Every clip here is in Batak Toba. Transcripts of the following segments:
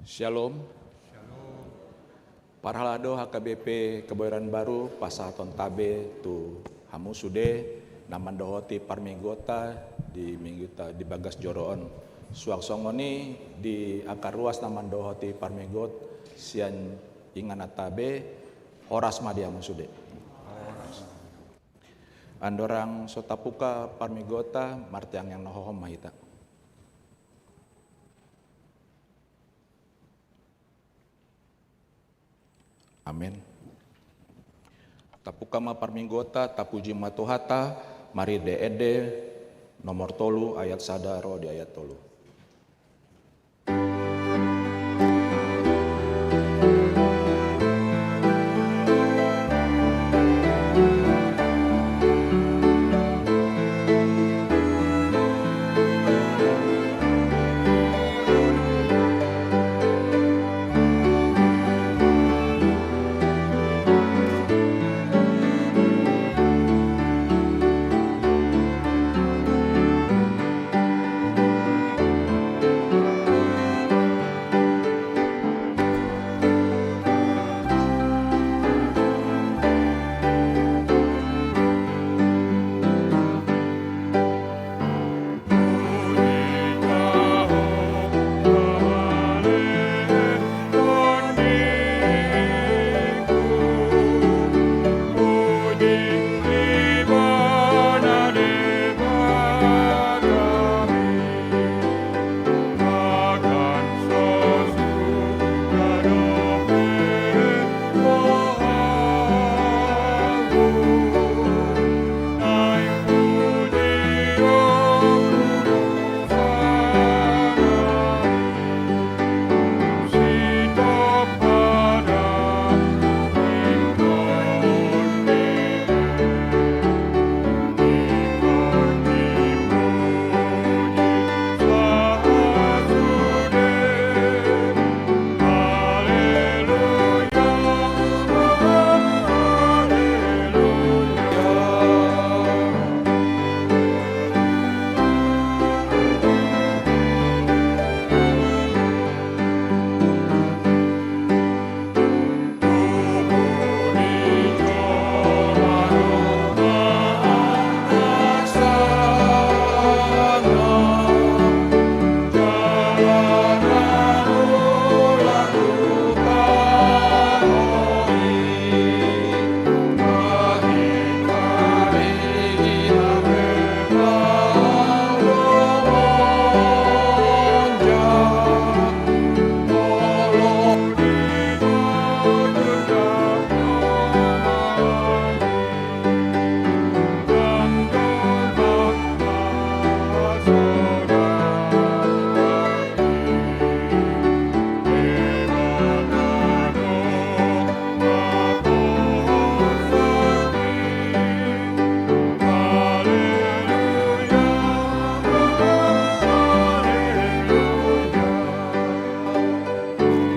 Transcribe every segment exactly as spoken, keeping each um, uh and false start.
Shalom. Parhalado H K B P Kebayoran Baru, pasahaton tabe tu hamu sude na mandohoti parmingguonta di mingguta di bagas joro on. Suang songon i di angka ruas na mandohoti parmingguon sian inganan tabe, horas ma di hamu sude. Andorang so tapuka parmingguonta, martangiang na hohom ma hita. Amen. Tapuka ma parmingguonta, tapuji ma Tuhanta, marende ende nomor tolu ayat sada ro di ayat tolu.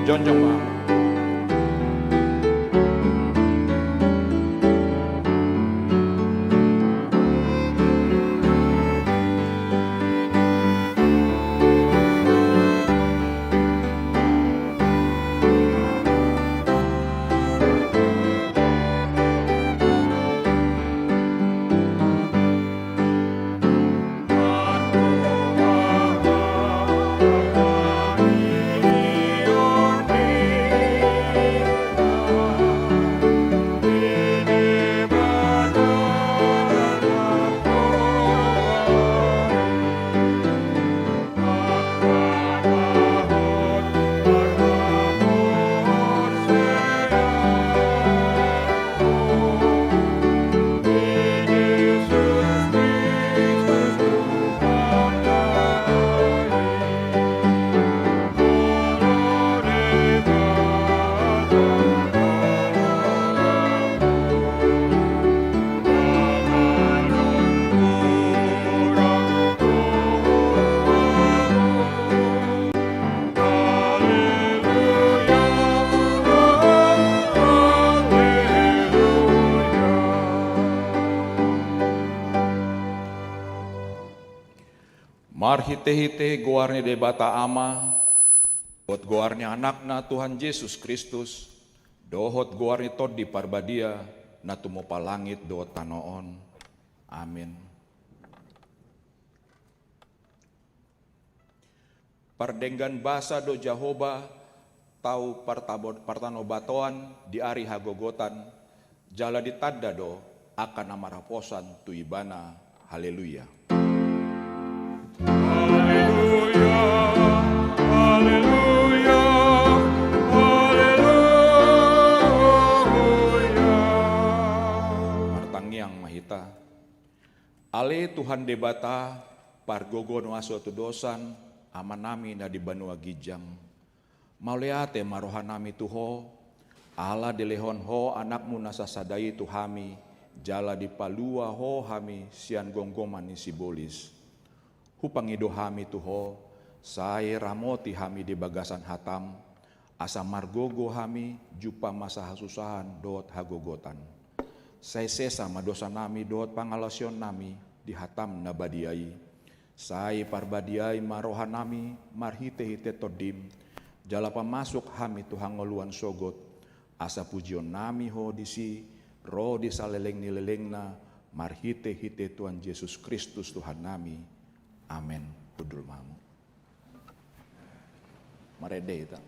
Jongjong ma. Marhitehite goar ni Debata Ama, Dohot goar ni Anakna Tuhan Jesus Kristus, dohot goar ni Tondi Parbadia, na tumompa langit dohot tano on. Amin. Pardenggan basa do Jahowa, tau partabo-, partanobatoan di ari hagogotan, jala ditanda do angka na marhaposan tu Ibana. Haleluya. Haleluya, haleluya, haleluya. Martangiang ma hita. Ale Tuhan Debata, pargogo na so hatudosan, Amanami na di banua ginjang. Mauliate ma rohanami tu Ho, ala dilehon Ho Anakmu na sasada i tu hami, jala dipalua Ho hami sian gomgoman ni sibolis. Hupangido hami tu Ho, sai ramoti hami di bagasan hataM, asa margogo hami jumpa masa hasusahan dohot hagogotan. Sai sesa ma dosanami dohot pangalaosionnami di hataM na badia i. Sai parbadiai ma rohanami marhitehite TondiM, jala pamasuk hami tu hangoluan sogot, asa pujionnami Ho disi ro di saleleng ni lelengna, marhitehite Tuhan Jesus Kristus Tuhannami. Amen. Hundul ma hamu. Marende hita.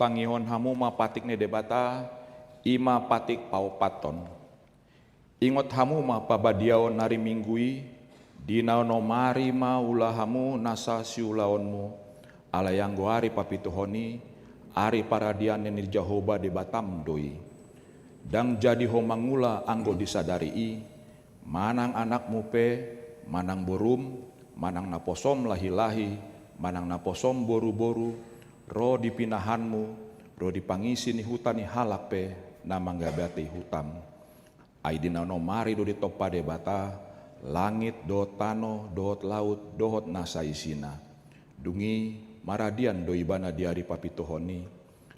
Tangihon hamu ma patik ni Debata, i ma patik paopathon. Ingot hamu ma pabadiaon ari Minggu i, di na onom ari ma ula hamu nasa siulaonmu, alai anggo ari papituhon i, ari paradian ni Jahowa Debatam do i. Ndang jadi ho mangula anggo di sadari i, manang anakmu pe, manang borum, manang naposom lahilahi, manang naposom boruboru, ro di pinahanmu, ro di pangisi ni huta ni halak pe na manghabati hutam. Ai di na onom ari do ditompa Debata langit dohot tano dohot laut dohot na saisina. Dung i maradian do Ibana di ari papituhon i.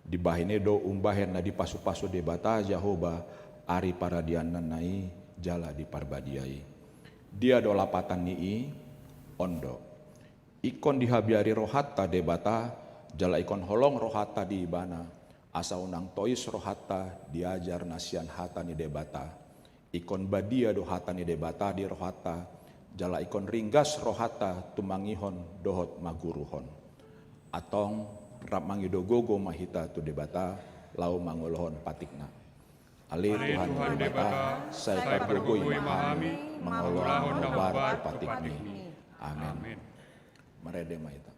Dibahen i do umbahen na dipasupasu Debata Jahowa ari paradianna i jala diparbadiai. Dia do lapatan ni i? On do. Ingkon dihabiari rohanta Debata, jala ingkon holong rohanta di Ibana, asa unang tois rohanta di ajar na sian hata ni Debata. Ingkon badia do hata ni Debata di rohanta, jala ingkon ringgas rohanta tumangihon dohot manguruhon. Antong, rap mangido gogo ma hita tu Debata, laho mangolohon patikna. Ale Tuhan Debata, sai pargogoi ma hami mangulahon na hombar tu patikmi. Amen. Marende ma hita.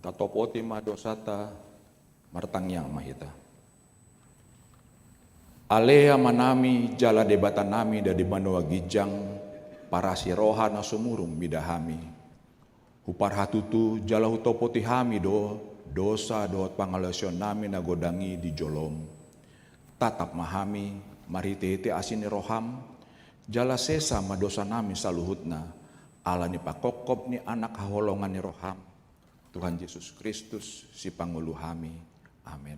Tatopoti ma dosanta, martangiang ma hita. Ale Amanami jala Debatanami na di banua ginjang, parasi roha na sumurung mida hami. Huparhatutu jala hutopoti hami do dosa dohot pangalaosionnami na godang i di jolom. Tatap ma hami marhitehite asi ni roham, jala sesa ma dosanami saluhutna, ala ni pangkophop ni Anak haholongan ni roham, Tuhan Jesus Kristus, Sipangolu hami. Amen.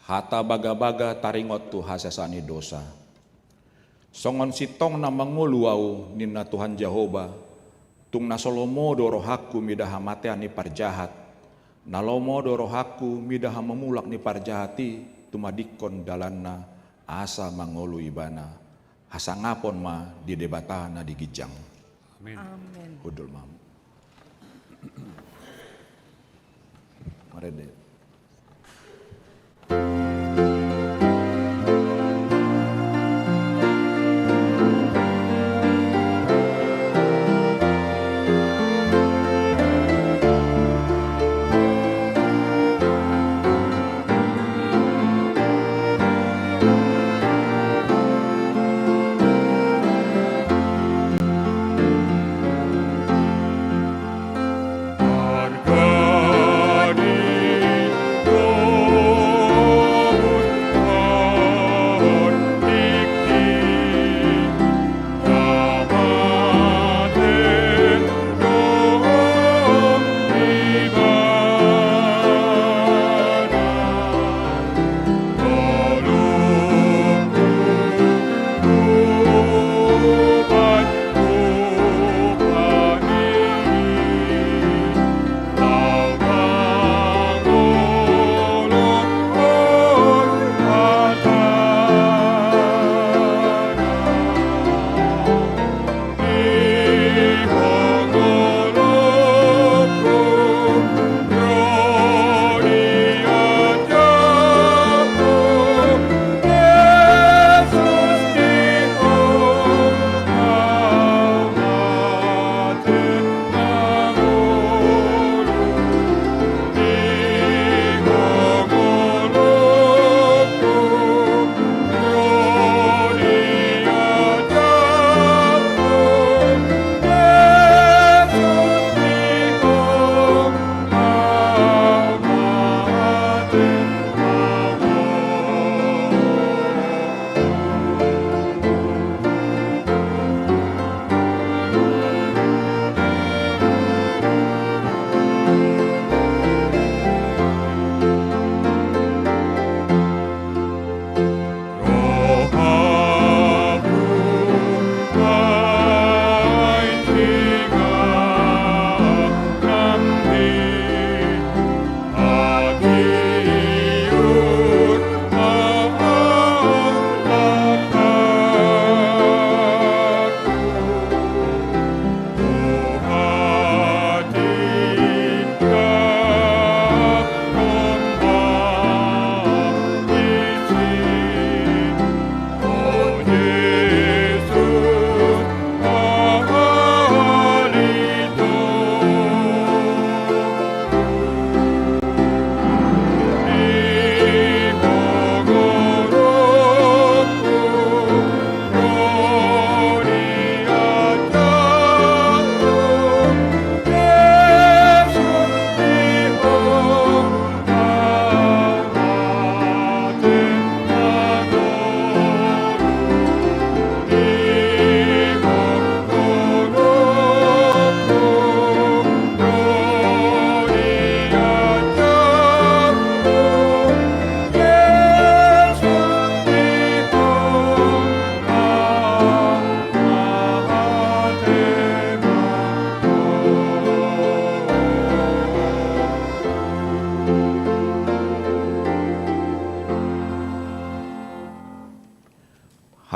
Hata bagabaga taringot tu hasesaan ni dosa. Songon sintong na mangolu ahu, ninna Tuhan Jahowa, tung na so lomo do rohangku mida hamatean ni parjahat, na lomo do rohangku mida hamamulak ni parjahat i, tumadingkon dalanna, asa mangolu ibana. Hasangapon ma di Debata na di ginjang. Amin. Amin. Hundul ma hamu. Marende.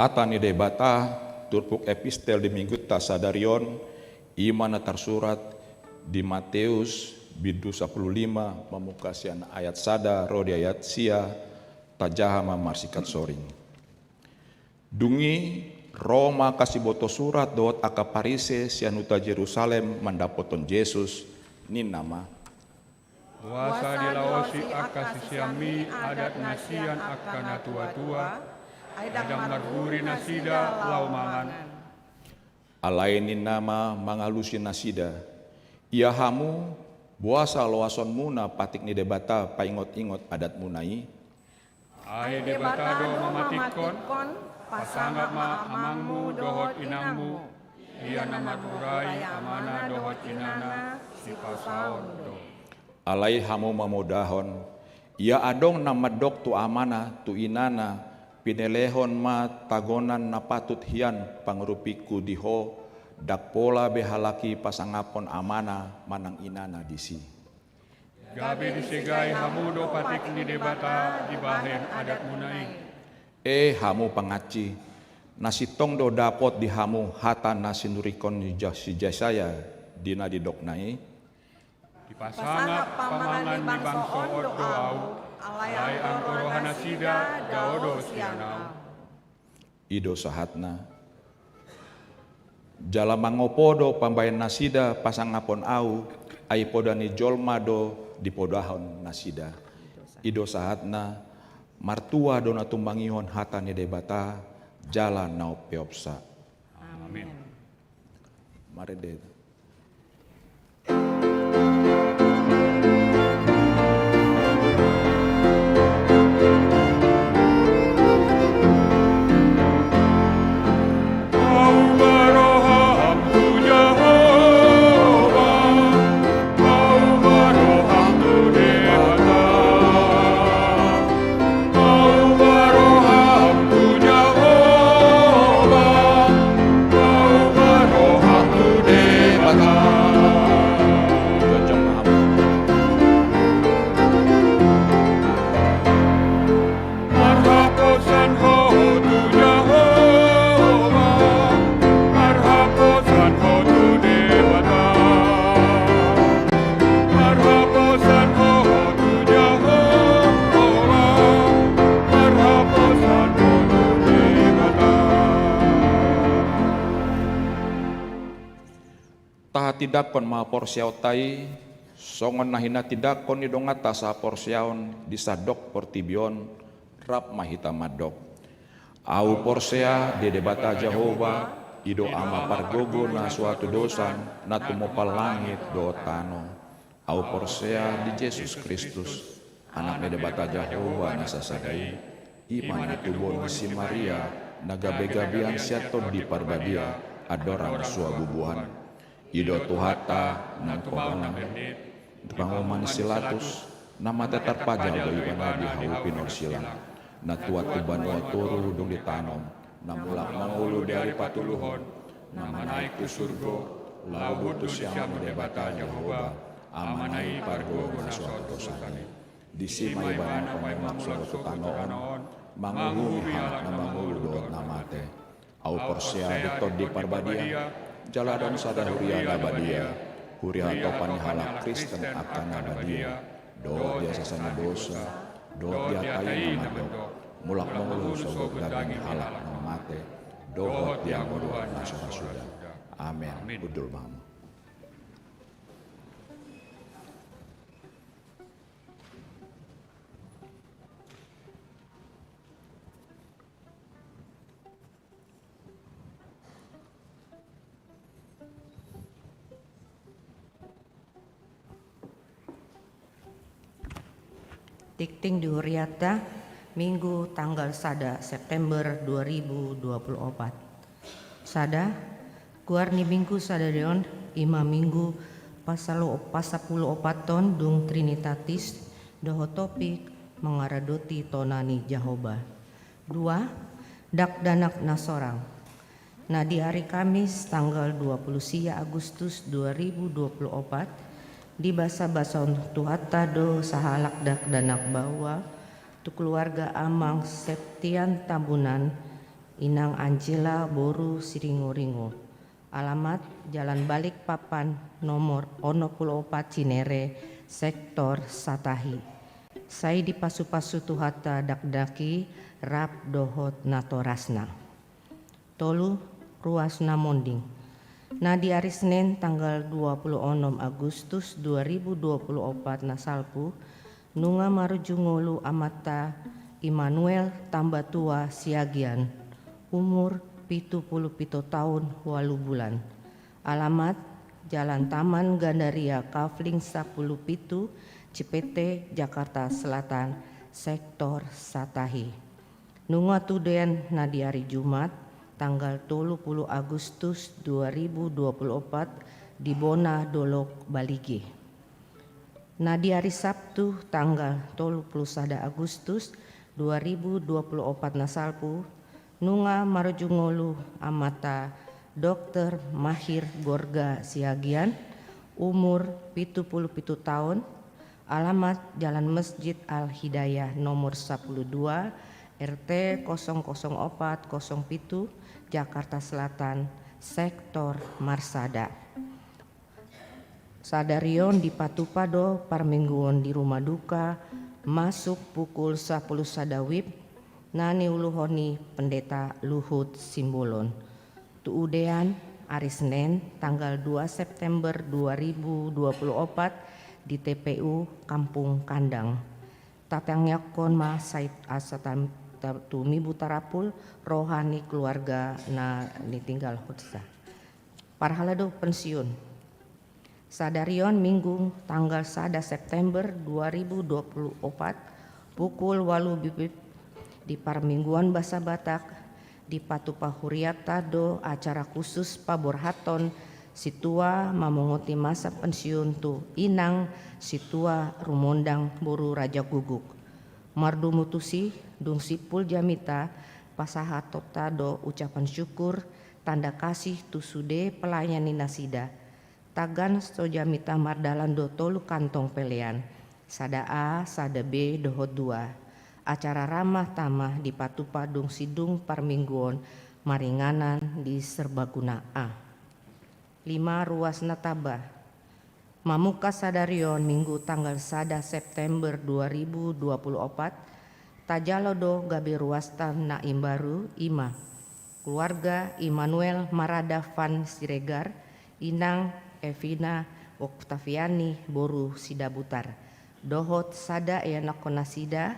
Hata ni Debata, turpuk epistel di minggunta sadari on, i ma na tarsurat di Mateus, bindu sampulu lima, mamungka sian ayat sada ro di ayat sia, tajaha ma marsingkat soring. Dung i, ro ma angka siboto surat dohot angka Parise sian huta Jerusalem mandapothon Jesus, ninna ma: Boasa dilaosi angka siseanmi adat na sian angka natuatua, ai ndang marburi nasida laho mangan? Alai ninna ma mangalusi nasida: Ia hamu, boasa loasonmuna patik ni Debata paingotingot adatmuna i? Ai Debata do mamatikkon. Pasangap ma amangmu dohot inangmu, ia na marurai amana dohot inana, siposaon do. Alai hamu mamodahon: Ia adong na mandok tu amana, tu inana: Pinelehon ma tagonan na patut hian pangurupiku di ho, ndang pola be halak i pasangaphon amana manang inana disi. Gabe disegai hamu do patik ni Debata dibahen adatmuna i. E hamu pangansi, na sintong do dapot di hamu hata na sinurikkon ni Ja-, si Jesaya di na nidokna i: Dipasangap pamangan ni bangso on do Ahu, alai anggo roha nasida dao do sian Ahu. I do sahatna. Jala mangopo do pambahen nasida pasangaphon Ahu, ai poda ni jolma do dipodahon nasida. I do sahatna. Martua do na tumangihon hata ni Debata jala na umpeopsa. Amin. Marende. Marhaposan ho tu Debata. Marhaposan ho tu Jahowa. Marhaposan ho tu Debata. Tahatindangkon ma porseaonta i, songon na hinatindangkon ni donganta sahaporseaon di sandok portibi on, rap ma hita mandok. Ahu porsea di Debata Jahowa, i do Ama pargogo na so hatudosan, na tumompa langit dohot tano. Ahu porsea di Jesus Kristus, Anak ni Debata Jahowa na sasada i, i ma na tubuhon ni si Maria, na gabegabean sian Tondi Parbadia, andorang so habubuhan. I do Tuhanta, na umpanguhum, umpanguhum ni si Pilatus, na mate tarpajal do ibana di hau pinorsilang, na tuat tu banua toru dung ditanom, na mulak mangolu di ari patoluhon, na manaek tu surgo, laho botu siamun ni Debata Jahowa, Amana i pargogo na so hatudosan i. Disi ma ibana pamuhom surgo tu tano on, manguhumi halak na mangolu dohot na mate. Ahu porsea di Tondi Parbadia, jala adong sada huria na badia, huria hatopan ni halak Kristen angka na badia, dohot di hasesaan ni dosa, dohot di hata i na mandok, mulak mangolu sogot daging ni halak na mate, dohot di hangoluan na so ra suda. Amen. Hundul ma hamu. Tingting di hurianta, Minggu tanggal sada September dua ribu dua puluh opat. Sada, goar ni Minggu sadari on, i ma Minggu pasalo-, pasampulu opathon dung Trinitatis, dohot topik mangaradoti tona ni Jahowa. Dua, dakdanak na sorang. Na di ari Kamis tanggal dua puluh sia Agustus dua ribu dua puluh opat, dibasabasahon Tuhanta do sahalak dakdanak baoa tu keluarga Amang Septian Tambunan, Inang Angela boru Siringoringo. Alamat: Jalan Balikpapan nomor onom pulu opat Cinere, sektor Satahi. Sai dipasupasu Tuhanta dakdaki rap dohot natorasna. Tolu, ruas na monding. Na di ari Senen tanggal dua pulu onom Agustus dua ribu dua pulu opat na salpu, nunga marujung ngolu amanta Immanuel Tambatua Siagian, umur pitu pulu pitu taon ualu bulan. Alamat: Jalan Taman Gandaria Kavling sampulu pitu, Cipete, Jakarta Selatan, sektor Satahi. Nunga tudean na di ari Jumat tanggal tolu pulu Agustus dua ribu dua pulu opat di bona Dolok Balige. Na di ari Sabtu tanggal tolu pulu sada Agustus dua ribu dua pulu opat na salpu, nunga marujung ngolu amanta Dokter Mahir Gorga Siagian, umur pitu pulu pitu taon, alamat Jalan Masjid Al Hidayah nomor sampulu dua, R T kosong kosong opat kosong pitu, Jakarta Selatan, sektor Marsada. Sadari on dipatupa do parmingguon di rumah duka masuk pukul sampulu sada wib, na niuluhon ni Pendeta Luhut Simbolon. Tudean, ari Senen, tanggal dua September dua ribu dua pulu opat, di T P U Kampung Kandang. Tatangiangkon ma sai asa tam-, ta-, tumibu tarapul roha ni keluarga na nitinggalhonsa. Parhalado pensiun. Sadari on Minggu tanggal sada September dua ribu dua pulu opat, pukul ualu wib, di parmingguon basa Batak, dipatupa hurianta do acara khusus paborhathon sintua mamongoti masa pensiun tu Inang Sintua Rumondang boru Rajagukguk. Mardomu tusi, dung simpul jamita, pasahatonta do ucapan syukur, tanda kasih tu sude pelayan ni nasida. Tagan so jamita mardalan do tolu kantong pelean, sada A, sada B, dohot dua. Acara ramah tamah dipatupa dung sidung parmingguon maringanan di Serbaguna A. Lima, ruas na taba. Mamungka sadari on Minggu tanggal sada September dua ribu dua pulu opat, tajalo do gabe ruasta na imbaru, i ma: keluarga Immanuel Marada van Siregar, Inang Evina Oktaviani boru Sidabutar, dohot sada ianakkon nasida,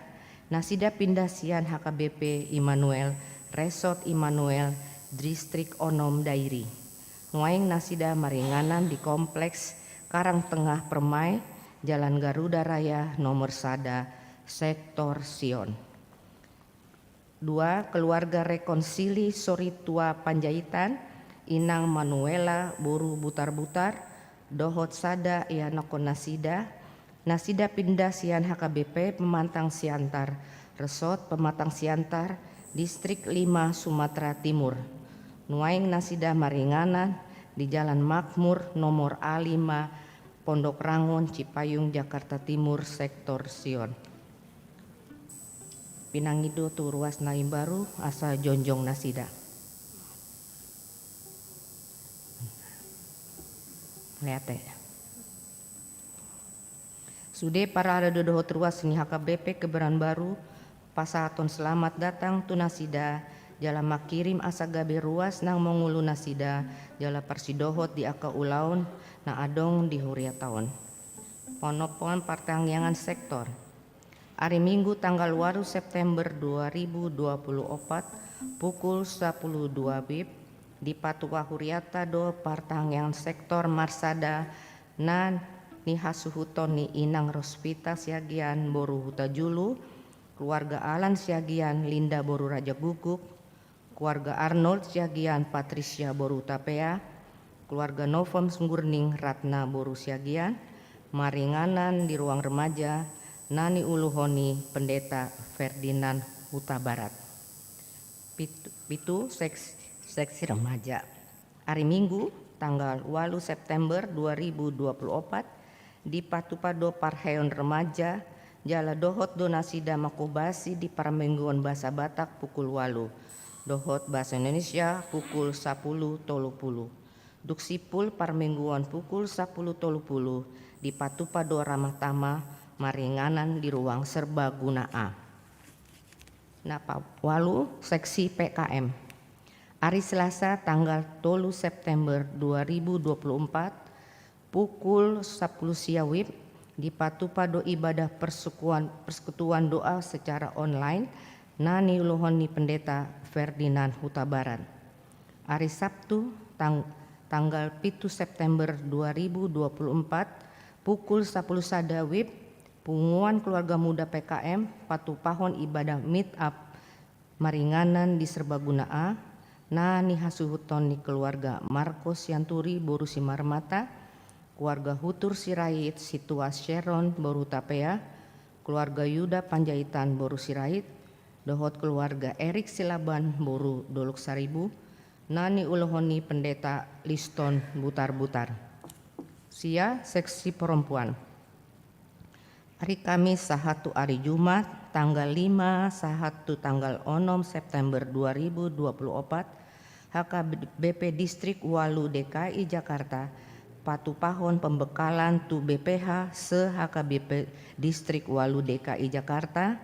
nasida pinda sian H K B P Immanuel, Resort Immanuel, Distrik onom Dairi. Nuaeng nasida maringanan di Kompleks Karang Tengah Permai, Jalan Garuda Raya nomor sada, Sektor Sion. Dua, keluarga Rekonsili Soritua Panjaitan, Inang Manuela boru Butarbutar, dohot sada ianakkon nasida, nasida pinda sian H K B P Pematang Siantar, Resort Pematang Siantar, Distrik lima, Sumatera Timur. Nuaeng nasida maringanan di Jalan Makmur nomor A lima, Pondok Rangon, Cipayung, Jakarta Timur, Sektor Sion. Pinangido tu ruas na imbaru asa jongjong nasida. Mauliate. Sude parhalado dohot ruas ni H K B P Kebayoran Baru pasahathon selamat datang tu nasida, jala mangkirim asa gabe ruas nang mangolu nasida, jala parsidohot di angka ulaon na adong di hurianta on. Ponophon partangiangan sektor. Ari Minggu tanggal ualu September dua ribu dua pulu opat, pukul sampulu dua wib, dipatupa hurianta do partangiangan sektor marsada na nihasuhuton ni Inang Rospita Siagian boru Hutajulu, keluarga Alan Siagian, Linda boru Rajagukguk, keluarga Arnold Siagian, Patricia boru Hutapea, keluarga Novom Sungurning, Ratna boru Siagian, maringanan di ruang remaja na niuluhon ni Pendeta Ferdinand Hutabarat. Pitu, pitu, seks-, seksi remaja. Ari Minggu tanggal ualu September dua ribu dua pulu opat, dipatupa do parheon remaja, jala dohot do nasida mangkobasi di parmingguon basa Batak pukul ualu. dohot bahasa Indonesia pukul sapulu tolu pulu. Dung simpul parmingguon pukul sapulu tolu pulu, dipatupa do ramah tamah maringanan di ruang serbaguna A. Na paualu, seksi P K M. Ari Selasa tanggal tolu September dua ribu dua puluh empat, pukul sapulu sia WIB, dipatupa do ibadah persekuan-, persekutuan doa secara online na niulahon ni Pendeta Ferdinand Hutabarat. Ari Sabtu tang-, tanggal pitu September dua ribu dua puluh empat, pukul sapulu sada WIB, punguan keluarga muda P K M patupahon ibadah meet up maringanan di Serbaguna A, na nihasuhuton ni keluarga Marco Sianturi boru Simarmata, keluarga Hutur Sirait Situas Sharon boru Tapea, keluarga Yuda Panjaitan boru Sirait, dohot keluarga Erik Silaban boru Dolok Saribu, na niulahon ni Pendeta Liston Butarbutar. Sia, seksi perempuan. Ari Kamis sahat tu ari Jumat, tanggal lima sahat tu tanggal onom September dua ribu dua puluh opat, H K B P Distrik Walu D K I Jakarta patupahon pembekalan tu B P H se-H K B P Distrik Walu D K I Jakarta,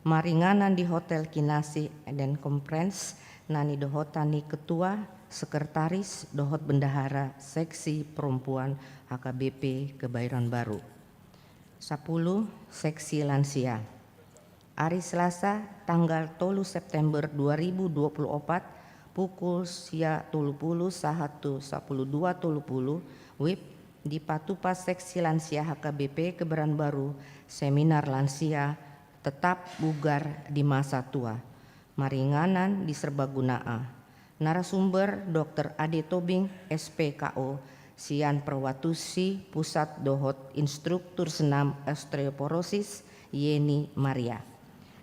maringanan di Hotel Kinasih Eden Conference, na nidohotan ni Ketua, Sekretaris, dohot Bendahara Seksi Perempuan H K B P Kebayoran Baru. Sapulu, seksi lansia. Ari Selasa, tanggal tolu September dua ribu dua puluh opat, pukul sia tolu pulu sahat tu sapulu dua tolu pulu, WIB, dipatupa seksi lansia H K B P Kebayoran Baru, seminar lansia tetap bugar di masa tua. Maringanan di Serbaguna A. Narasumber, Dokter Ade Tobing, S P K O, sian Perwatusi Pusat dohot Instruktur Senam Osteoporosis, Yeni Maria.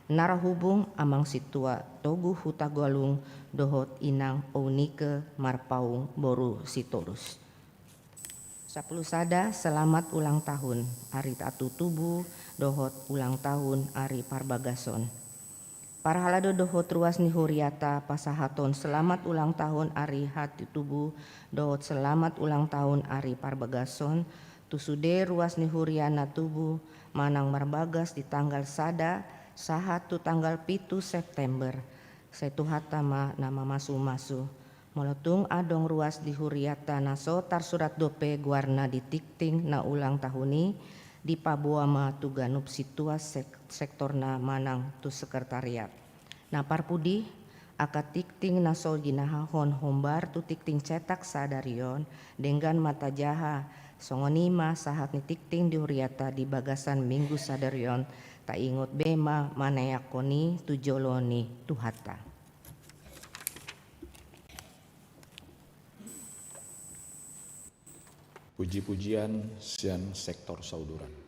Narahubung, Amang Sintua Togu Hutagalung dohot Inang Ounike Marpaung boru Sitorus. Sapulu sada, selamat ulang tahun ari hatutubu dohot ulang tahun ari parbagason. Parhalado dohot ruas ni huriata pasahathon selamat ulang tahun ari hatutubu dohot selamat ulang tahun ari parbagason tu sude ruas ni huria na tubu manang marbagas di tanggal sada sahat tu tanggal pitu September. Sai Tuhanta ma na mamasumasu. Molo tung adong ruas di huriata na so tarsurat dope goarna di tingting na ulang tahun i, dipaboa ma tu ganup sintua sek-, sektorna manang tu sekretariat. Na parpudi, angka tingting na so jinahahon hombar tu tingting cetak sadari on, denggan ma tajaha, songon i ma sahat ni tingting di huriata di bagasan minggu sadari on, taingot be ma manaeakkon i tu jolo ni Tuhanta. Puji-pujian sian sektor sauduran.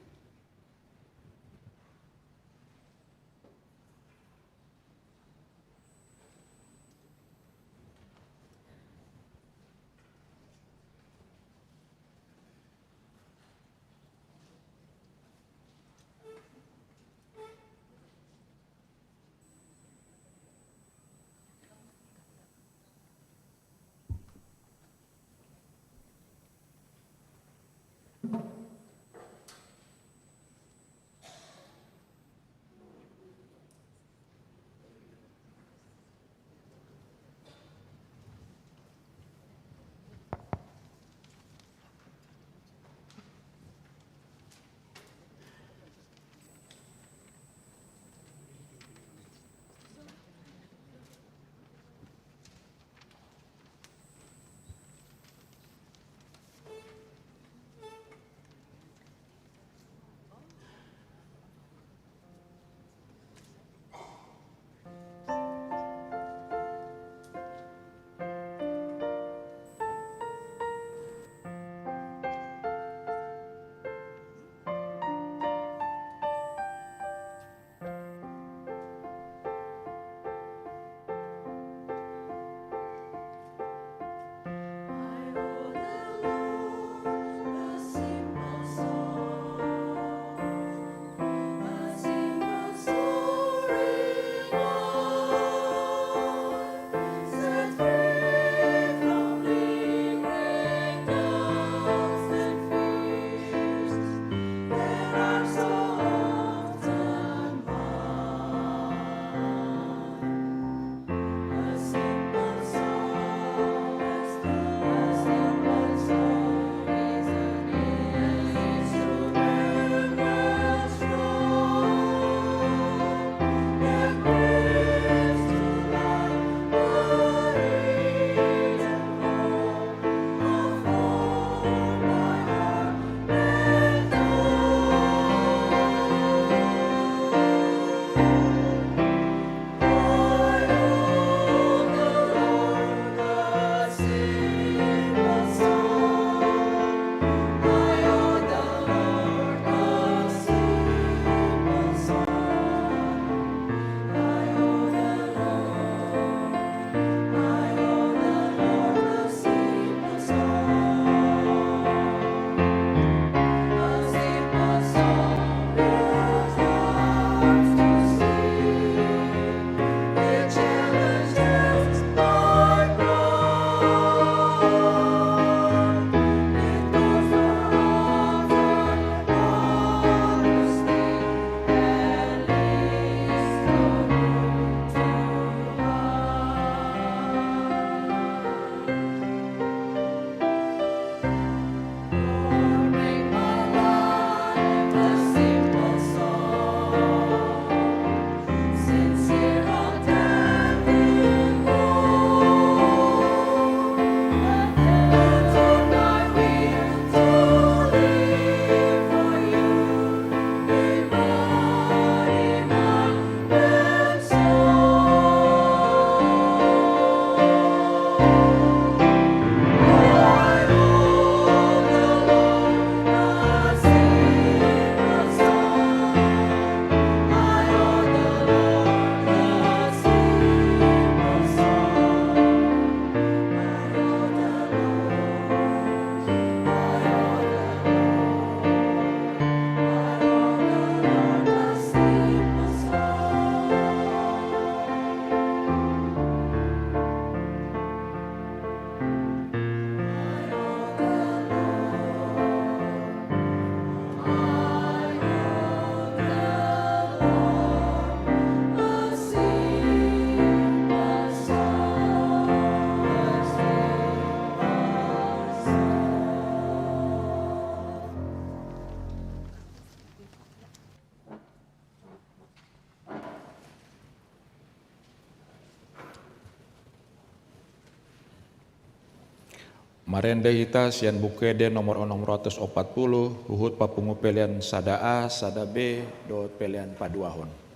Marende hita sian Buku Ende nomor onom ratus opat pulu, huhut papungu pelean sada A, sada B, dohot pelean paduahon.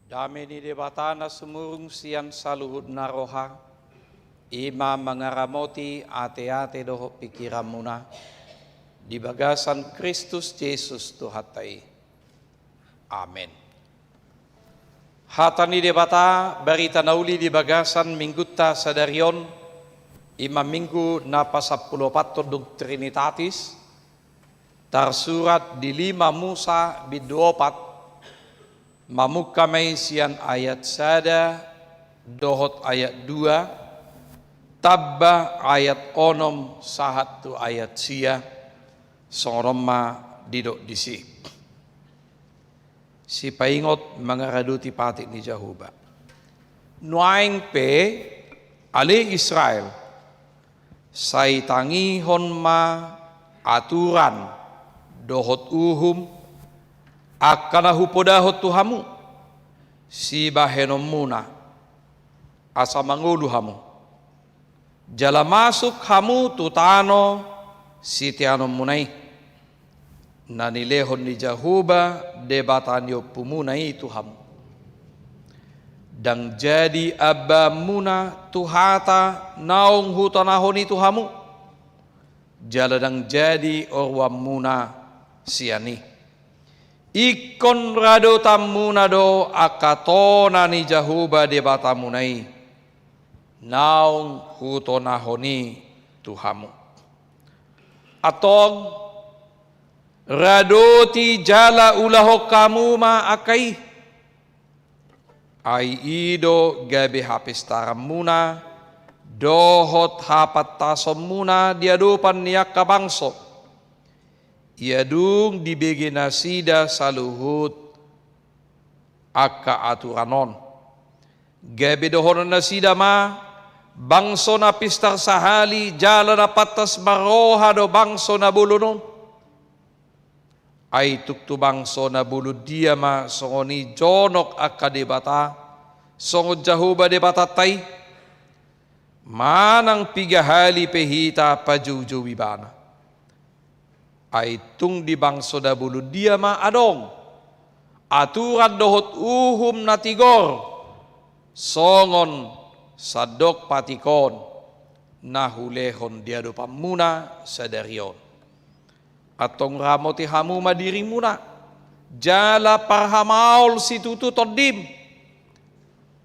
Dame ni Debata na sumurung sian saluhut na roha, i ma mangaramoti ateate dohot pingkiranmuna di bagasan Kristus Jesus Tuhanta i. Amen. Hata ni Debata, barita na uli di bagasan minggunta sadari on, i ma minggu na pasampuluopathon dung Trinitatis, tarsurat di lima Musa bindu opat, mamungka ma i sian ayat sada dohot ayat dua, tamba ayat onom sahat tu ayat sia, songon on ma didok disi. Sipaingot mangaradoti patik ni Jahowa. Nuaeng pe, ale Israel, sai tangihon ma aturan dohot uhum, angka na hupodahon tu hamu, sibahenonmuna, asa mangolu hamu. Jala masuk hamu tu tano siteanonmuna i, na nilehon ni Jahowa Debata ni ompumuna i tu hamu. Ndang jadi ambaanmuna tu hata naung hutonahon i tu hamu, jala ndang jadi oruanmuna sian i. Ingkon radotanmuna do angka tona ni Jahowa Debatamuna i, naung hutonahon i tu hamu. Antong, radoti jala ulahon hamu ma angka i. Ai i do gabe hapistaranmuna dohot hapantasonmuna di adopan ni angka bangso, ia dung dibege nasida saluhut angka aturan on. Gabe dohonon nasida ma, bangso na pistar sahali jala na pantas marroha do bangso na bolon on. Ai tung tu bangso na bolon dia ma songon i jonok angka debata, songon Jahowa Debatanta i? Manang piga hali pe hita pajoujou ibana. Ai tung di bangso na bolon dia ma adong aturan dohot uhum na tigor, songon sandok patik on na hulehon di adopanmuna sadari on. Antong ramoti hamu ma dirimuna, jala parhamaol situtu tondim,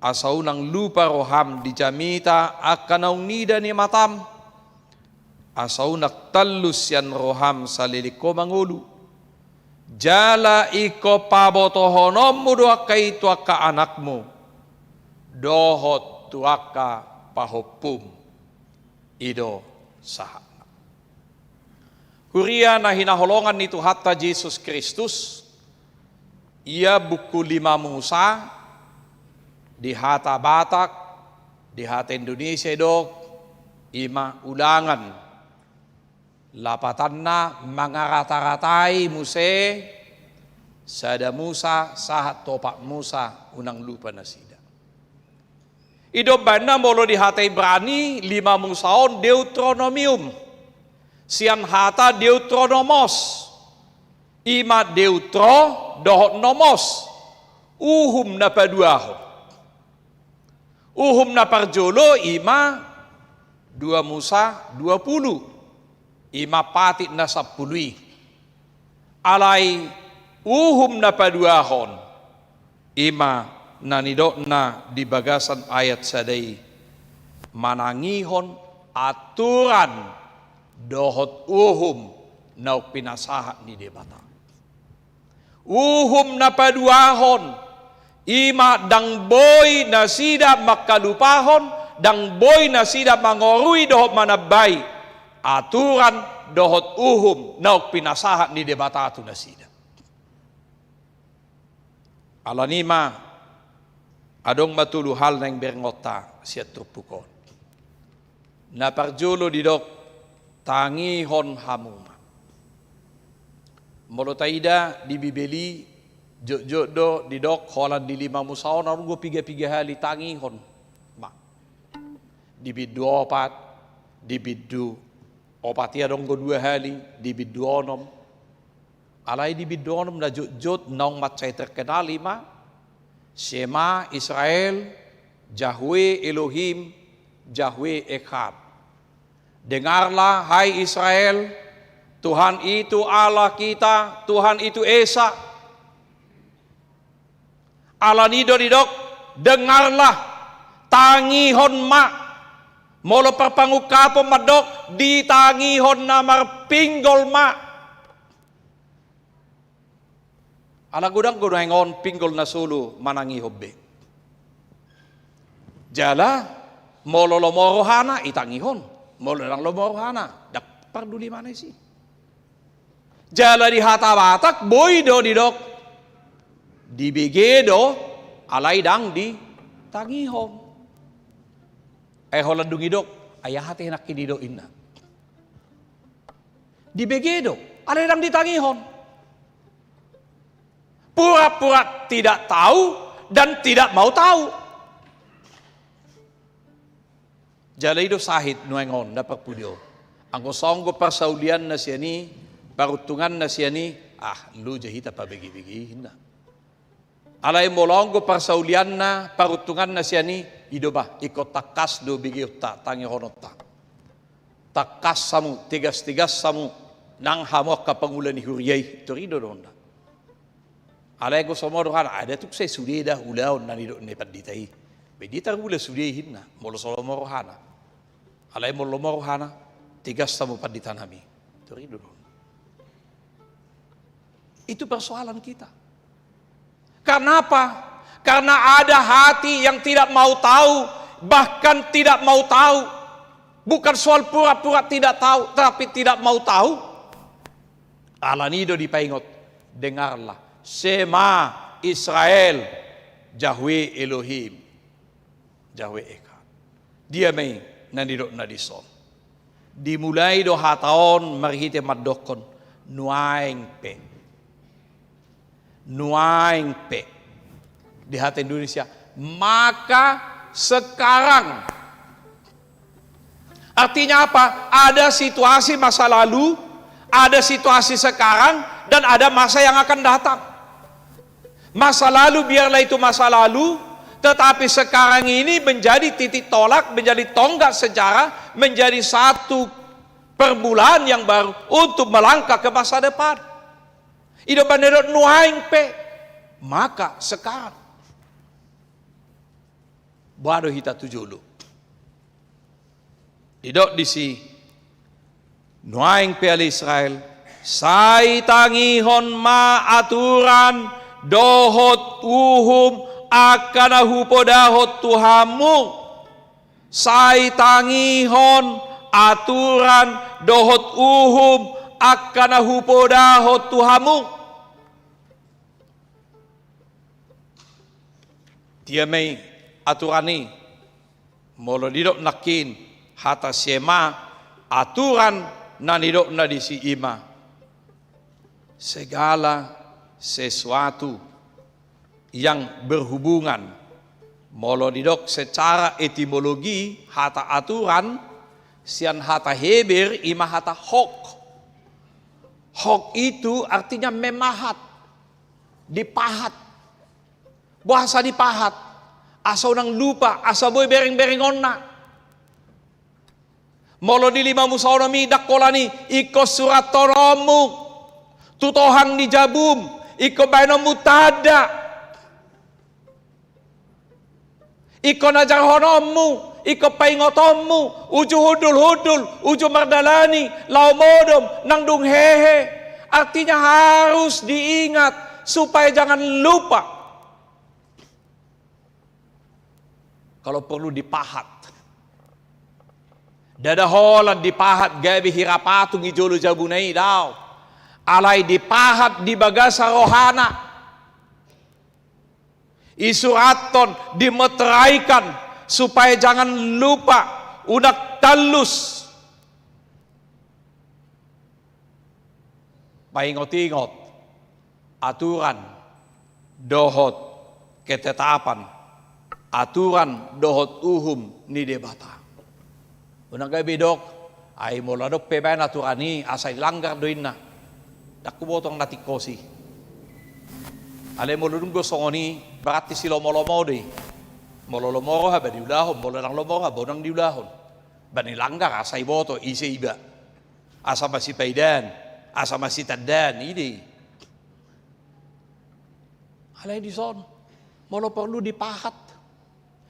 asa unang lupa roham di jamita angka naung nida ni matam, asa unang tallus sian roham saleleng ho mangolu, jala ingkon pabotohononmu do angka i tu angka anakmu dohot tu angka pahompum. I do sahatna. Huria na hinaholongan ni Tuhanta Jesus Kristus, ia buku lima Musa, di hata Batak, di hata Indonesia didok, i ma Ulangan. Lapatanna mangarataratai muse sada Musa sahat tu opat Musa, unang lupa nasida. I do umbahen na molo di hata Ibrani lima Musa on Deuteronomium, sian hata Deutronomos, i ma deutro dohot nomos, uhum na paduahon. Uhum na parjolo i ma dua Musa dua pulu, i ma patik na sampulu i. Alai uhum na paduahon, i ma na nidokna di bagasan ayat sada i, manangihon aturan dohot uhum naung pinasahat ni Debata. Uhum na paduahon, i ma ndang boi nasida mangkalupahon, ndang boi nasida mangorui dohot manambai aturan dohot uhum naung pinasahat ni Debata tu nasida. Alani i ma, adong ma tolu hal naeng berengonta sian turpuk on. Na parjolo didok, tangihon hamu ma. Molo taida di Bibel i, jotjot do didok holan di lima Musa on adong do piga-piga hali tangihon ma. Di bindu opat, di bindu opat i adong do dua hali, di bindu onom. Alai di bindu onom na jotjot naung mansai terkenal i ma, Shema Israel, Yahweh Elohim, Yahweh Echad. Dengarlah, hai Israel, Tuhan itu Allah kita, Tuhan itu Esa. Alani do didok, dengarlah, tangihon ma. Molo parpangungkapon mandok, ditangihon na marpinggol ma. Ala godang do nuaeng on pinggol na solu manangihon be. Jala, molo lomo rohana, itangihon. Molo ndang lomo rohana, ndang parduli ma na disi. Jala di hata Batak, boi do didok. Dibege do, alai ndang ditangihon. Ai holan dung idok, ai aha te nangkin didok inna. Dibege do, alai ndang ditangihon. Pura-pura tidak tahu dan tidak mau tahu. Jala i do sahit nuaeng on, na parpudi on. Anggo songon parsaulianna sian i, paruntunganna sian i, ah, loja hita pabege-bege inna. Alai molo anggo parsaulianna, paruntunganna sian i, i do bah, ingkon tangkas do begeonta, tangihononta. Tangkas hamu, tegas-tegas hamu, nang hamu angka pangula ni huria i, tor i do dohononta. Alai anggo so molo rohana, ai tung sai sude da ulaon na nidok ni pandita i. Be dia tarula sude i inna, molo so lomo rohana. Alai molo lomo rohana, tegas hamu pandita nami. Tor i do dohononta. Itu persoalan kita. Karena apa? Karena ada hati yang tidak mau tahu, bahkan tidak mau tahu. Bukan soal pura-pura tidak tahu, tapi tidak mau tahu. Alani do dipaingot, dengarlah. Shema Israel, Yahweh Elohim. Yahweh Echad. Dia ma i na nidok na dison. Dimulai do hata on marhite mandokkon nuaeng pe. Nuaeng pe. Di hata Indonesia, maka sekarang. Artinya apa? Ada situasi masa lalu, ada situasi sekarang, dan ada masa yang akan datang. Masa lalu biarlah itu masa lalu, tetapi sekarang ini menjadi titik tolak, menjadi tonggak sejarah, menjadi satu permulaan yang baru untuk melangkah ke masa depan. I do umbahen na didok nuaeng pe, maka sekarang. Boha do hita tu jolo. Didok disi, nuaeng pe ale Israel, sai tangihon ma aturan dohot uhum angka na hupodahon tu hamu. Sai tangihon aturan dohot uhum angka na hupodahon tu hamu. Dia ma i aturan i, molo didok nangkin hata Shema, aturan na nidokna disi i ma segala sesuatu yang berhubungan. Molo didok secara etimologi, hata aturan sian hata Heber i ma hata hok. Hok itu artinya memahat. Dipahat. Boasa dipahat? Asa unang lupa, asa boi bereng-berengonna. Molo di lima Musa onom i, ndang holan i, ingkon surathononmu tu tohang ni jabum, ingkon baenonmu tanda. Ingkon ajarhononmu, ingkon paingotonmu, uju hundul-hundul, uju mardalani, laho modom, nang dung hehe. Artinya harus diingat, supaya jangan lupa. Kalau perlu dipahat. Ndada holan dipahat gabe hira patung i jolo jabuna i, daong. Alai dipahat di bagasan rohana. Isurathon, dimeteraikan, supaya jangan lupa, unang tallus. Paingot-ingot aturan dohot ketetapan, aturan dohot uhum ni Debata. Unang gabe didok, ai molo adong pe baen aturan i, asa dilanggar do inna. Ndang huboto na tingkos i. Alai molo dung do songon i, Berarti silomolomo do i. Molo lomo roha ba diulahon, molo ndang lomo roha ba unang diulahon. Ba nilanggar asa iboto ise iba. Asa masipaidaan, asa masitandaan, i do i. Alai dison, molo porlu dipahat,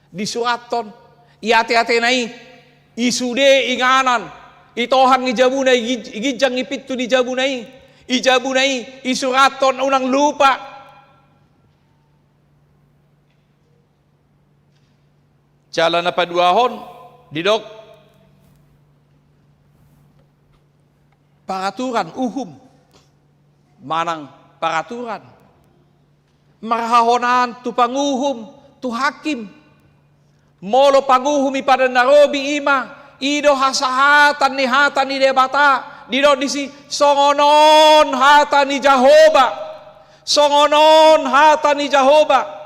disurathon, i ate-atena i, i sude inganan, i tohang ni jabuna, i gij-, i ginjang ni pintu ni jabuna i, i jabuna i, i surathon unang lupa. Jala na paduahon, didok paraturan, uhum, manang paraturan. Marhahonaan tu panguhum, tu hakim. Molo panguhum i padan na robi i ma, i do hasahatan ni hata ni Debata, didok disi, songon on hata ni Jahowa. Songon on hata ni Jahowa.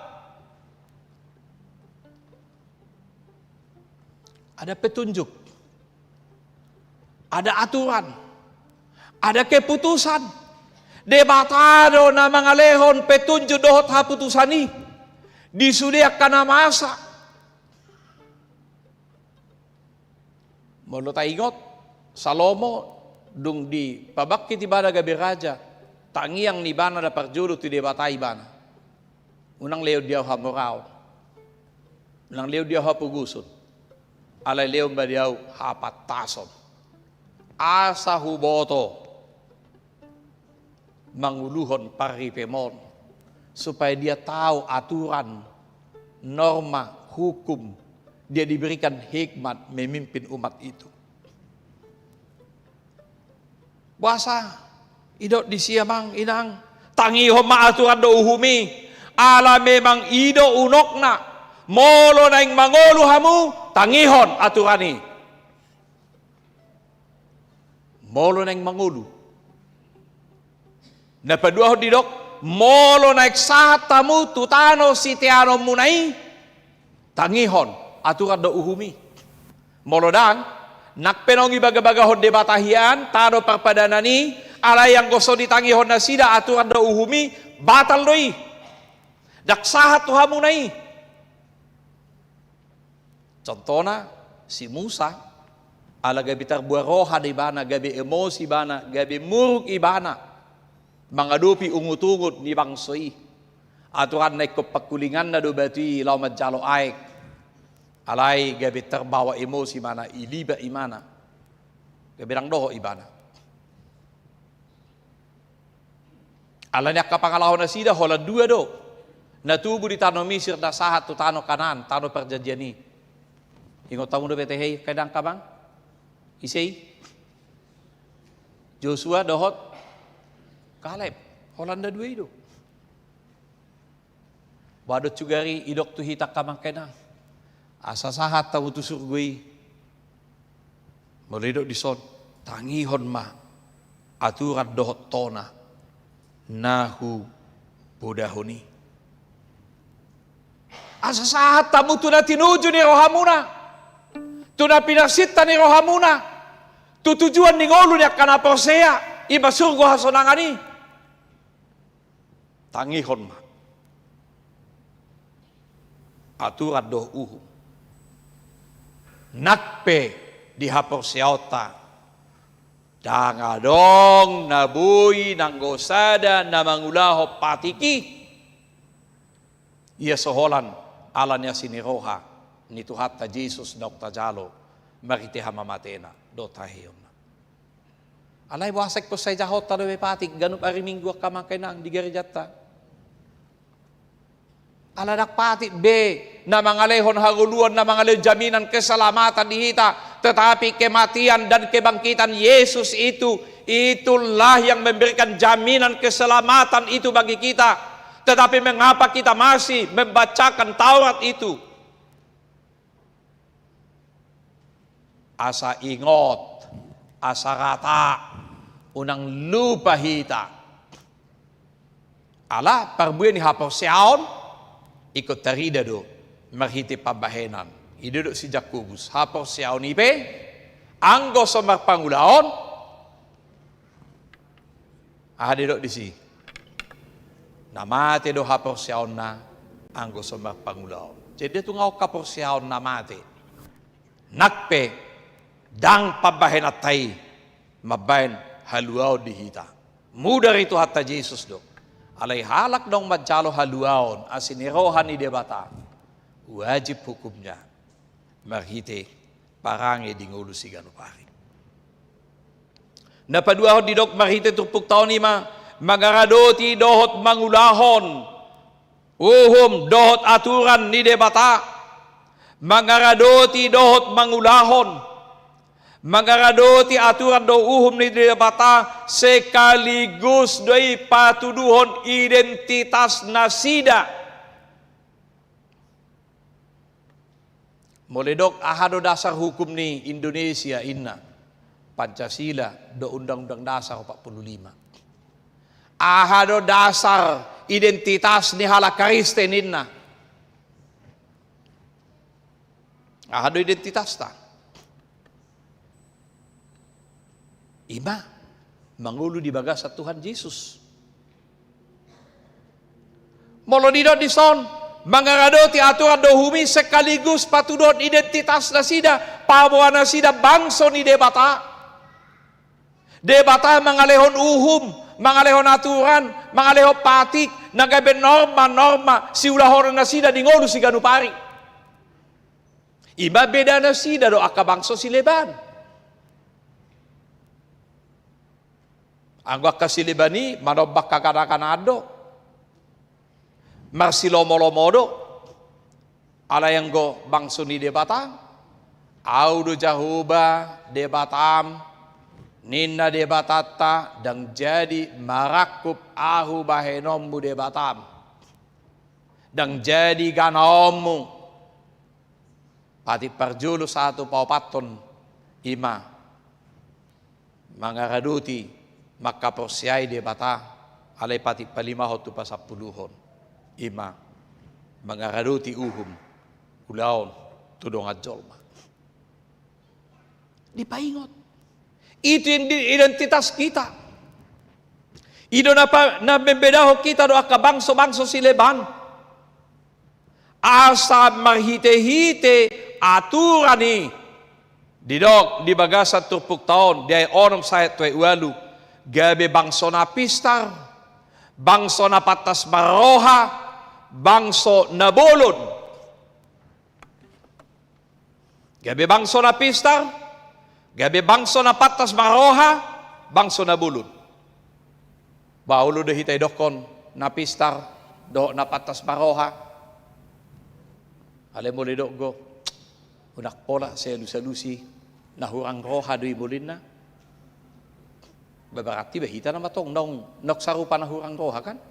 Ada petunjuk, ada aturan, ada keputusan. Debata do na mangalehon petunjuk dohot haputusan i di sude angka na masa. Molo taingot, Salomo dung dipabangkit ibana gabe raja, tangiang ni ibana na parjolo tu Debata ibana. Unang lehon di ahu hamoraon. Unang lehon di ahu hapogoson. Alai lehon ma di ahu hapantason. Asa huboto manguluhon parripem on, supaya dia tahu aturan, norma, hukum, dia diberikan hikmat memimpin umat itu. Boasa, idok disi amang inang, tangihon ma aturan dohot uhum i, ala memang i do unokna, molo naeng mangolu hamu, tangihon aturan i. Molo naeng mangolu. Na paduahon didok, molo naeng sahat hamu tu tano siteanonmuna i, tangihon aturan dohot uhum i. Molo ndang, nang pe naung ibagabagahon Debata hian tano parpadanan i, alai anggo so ditangihon nasida aturan dohot uhum i, batal do i. Ndang sahat tu hamuna i. Contohna, si Musa, ala gabe tarbuat roha do ibana, gabe emosi ibana, gabe muruk ibana mangadopi ungut-ungut ni bangso i. Aturanna ingkon pangkulinganna do batu i laho manjalo aek. Alai gabe tarbawa emosi ibana, ilibat ibana. Gabe ndang dohot ibana. Alani angka pangalaho nasida holan dua do. Na tubu di tano Misir, na sahat tu tano Kanaan, tano parjanjian i. Ingot hamu dope tehe i angka inang amang? Ise i? Josua dohot Kaleb. Holan na dua i do. Ba dok sugari idok tu hita angka amang inang. Asa sahat hamu tu surgo i. Molo idok dison, tangihon ma aturan dohot tona na hubodahon i. Asa sahat hamu tu na tinuju ni rohamuna, tu na pinarsinta ni rohamuna, tu tujuan ni ngolu ni angka na porsea, i ma surgo hasonangan i. Tangihon ma aturan dohot uhum. Nang pe di haporseaonta ndang adong na boi nanggo sada na mangulahon patik i, ia so holan ala ni asi ni roha ni Tuhanta Jesus naung tajalo marhite hamamatena dohot haheheonna. Alai boasa ingkon sai jahonta dope patik ganup ari Minggu angka amang inang di garejanta? Ala ndang patik be na mangalehon hangoluan, na mangalehon jaminan keselamatan di hita, tetapi kematian dan kebangkitan Yesus itu, itulah yang memberikan jaminan keselamatan itu bagi kita. Tetapi mengapa kita masih membacakan Taurat itu? Asa ingot, asa rata, unang lupa hita. Ala parbue ni haporseaon ingkon tarida do marhite pambahenan. I do didok si Jakobus, haporseaon i pe anggo so marpangulaon, aha didok disi? Na mate do haporseaonna, anggo so marpangulaon. Jadi, tung angka haporseaon na mate, nang pe ndang pambahenanta i mambahen haluaon di hita. Mudar i Tuhanta Jesus do. Alai halak naung manjalo haluaon asi ni roha ni Debata, wajib hukumnya marhite parange di ngolu siganup ari. Na paduahon didok marhite turpukta on i ma mangaradoti dohot mangulahon uhum dohot aturan ni Debata. Mangaradoti dohot mangulahon, mangaradoti aturan dohot uhum ni Debata, sekaligus do i patuduhon identitas nasida. Molo didok aha do dasar hukum ni Indonesia, inna, Pancasila dohot Undang-Undang Dasar opat pulu lima. Aha do dasar identitas ni halak Kristen, inna? Aha do identitasta? I ma mangolu di bagasan Tuhan Jesus. Molo didok dison, mangaradoti aturan dohot uhum i sekaligus patuduhon identitas nasida, paboa nasida bangso ni Debata. Debata mangalehon uhum, mangalehon aturan, mangalehon patik na gabe norma-norma siulahonon nasida di ngolu siganup ari. I ma beda nasida dohot angka bangso sileban. Anggo angka sileban i manombang haganaganaan do, marsilomo-lomo do. Alai anggo bangso ni Debata, Ahu do Jahowa Debatam, ninna Debatanta, ndang jadi marangkup Ahu bahenonmu Debatam, ndang jadi ganaonmu. Patik parjolo sahat tu paopathon i ma mangaradoti mangkaporseai Debata, alai patik palimahon tu pasampuluhon i ma mangaradoti uhum ulaon tu dongan jolma. Dipaingot. Itu yang di-, identitas kita. I do na pa-, na membedahon kita dohot angka bangso-bangso sileban. Asa marhite-hite aturan i, didok di bagasan turpukta on, di ayat onom sahat tu ayat ualu, gabe bangso na pistar, bangso na pantas marroha, bangso na bolon. Gabe bangso na pistar, gabe bangso na pantas marroha, bangso na bolon. Ba olo do hita idokkon na pistar dohot na pantas marroha? Alai molo didok do, unang pola sai alusalusi, na hurang roha do i molo inna. Ba berarti ba hita nama tong naung, naung sarupa na hurang roha kan?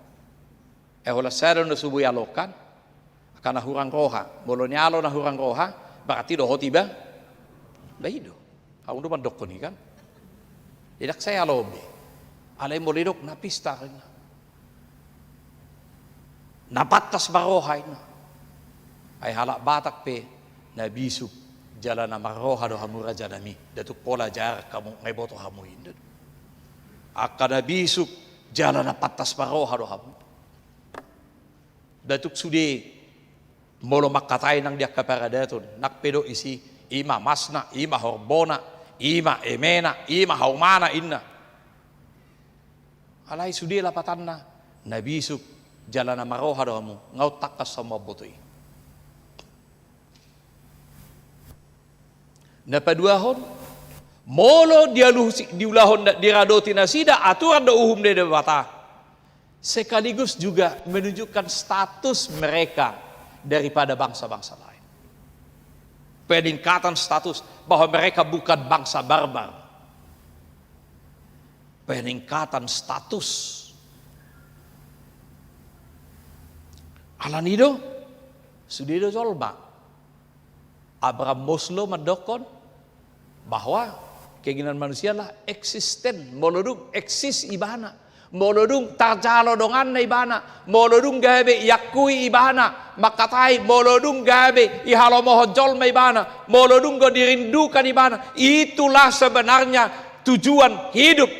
Eh, holan sada do na so boi alokan, angka na hurang roha. Molo nialo na hurang roha, berarti dohot iba, ba i do. Ahu do mandokkon i kan. Ndang sai alo be. Alai molo didok na pistar inna, na pantas marroha inna. Ai halak Batak pe na bisuk jala na marroha do hamu rajanami. Nda tung pola jarak hamu, nga iboto hamu i, nda tung. Angka na bisuk jala na pantas marroha do hamu. Nda tung sude molo mangkatai nang di angka paradaton, nang pe didok disi, i ma masna, i ma horbona, i ma emena, i ma haumana, inna. Alai sude lapatanna, na bisuk jala na marroha do hamu, nga tangkas hamu mamboto i. Na paduahon, molo dialusi, diulahon, diradoti nasida aturan dohot uhum ni Debata, sekaligus juga menunjukkan status mereka daripada bangsa-bangsa lain. Peningkatan status, bahwa mereka bukan bangsa barbar. Peningkatan status. Alani do, sude do jolma. Abraham Maslow mandokkon bahwa keinginan manusia adalah eksisten, molo dung eksis ibana, molo dung tarjalo donganna ibana, molo dung gabe iakui ibana, mangkatai molo dung gabe ihalomohon jolma ibana, molo dung do dirindukan ibana, itulah sebenarnya tujuan hidup.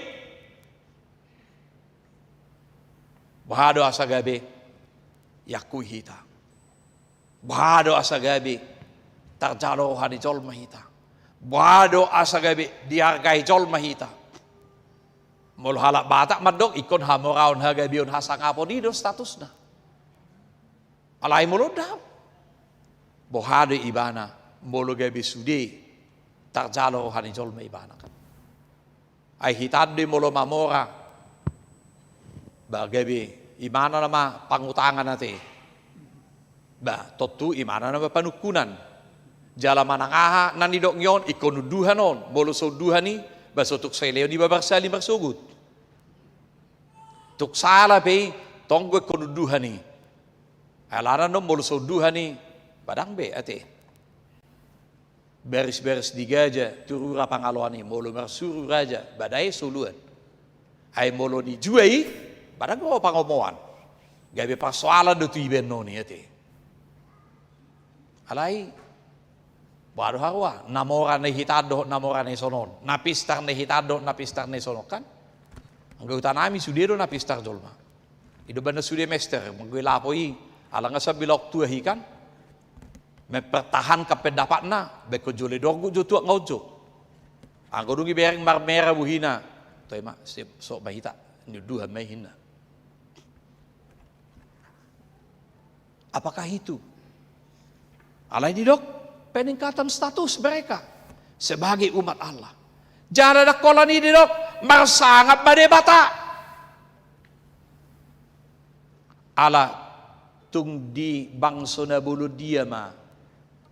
Boha do asa gabe iakui hita? Boha do asa gabe tarjalo roha ni jolma hita? Boha do asa gabe diargai jolma hita? Molo halak Batak mandok ingkon hamoraon, hagabeon, hasangapon, i do statusna. Alai molo ndang, boha do ibana molo gabe sude tarjalo roha ni jolma ibana, kan? Ai hita do i molo mamora, ba gabe imana nama pangutangan ate. Ba tontu imana nama panungkunan. Jala manang aha na nidok ni on, ingkon unduhan on. Molo so unduhan i, ba so tung sai leon iba marsali marsogot. Tung sala pe i, tong do ingkon unduhan i. Alana do molo so unduhan i, ba ndang be ate. Baris-baris di gaja tu rura pangaloan i, molo marsuru raja, ba dae soluan. Ai molo nijua i, ba ndang ro pangomoan. Gabe parsoalan do tu ibaen on i ate. Alai, boha do haroa, na mora na i hita dohot na mora na i sonon, na pistar na i hita dohot na pistar na i sonon, kan? Anggo hutanami sude do na pistar jolma. I do umbahen na sude mester, anggo i lapo i, ala nga sambil aok tua i, kan? Mempertahankan pendapatna, baen jolo i dorgut jo tuak nga on jo. Anggo dung ibereng marmera bohina, toe ma, se-, sok ma hita, niunduhan ma i ninna. Apakah itu? Alai didok, peningkatan status mereka sebagai umat Allah. Jala ndang holan i didok, marsangap ma Debata. Ala tung di bangso na bolon dia ma,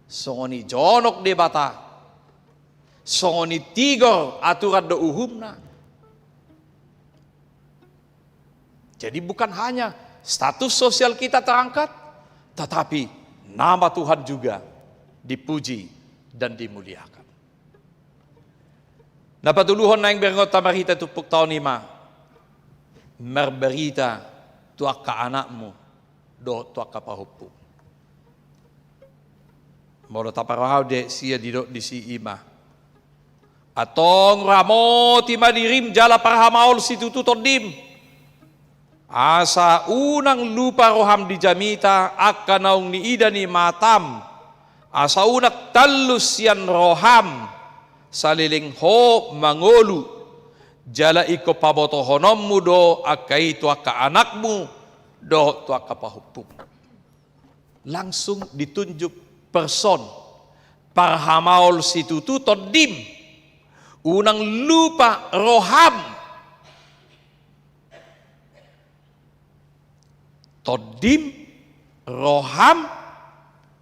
songon i jonok Debata, songon i tigor aturan dohot uhumna. Jadi bukan hanya status sosial kita terangkat, tetapi nama Tuhan juga dipuji dan dimuliakan. Na patoluhon naeng berengonta marhite turpukta on i ma, marbarita tu angka anakmu dohot tu angka pahompu. Molo taparrohahon di ayat sia didok disi i ma, antong ramoti ma dirim jala parhamaol situtu tondim. Asa unang lupa roham di jamita angka naung niida ni matam, asa unang tallus sian roham saleleng ho mangolu, jala ingkon pabotohononmu do angka i tu angka anakmu dohot tu angka pahompumu. Langsung ditunjuk person, parhamaol situtu tondim, unang lupa roham. Tondim, roham,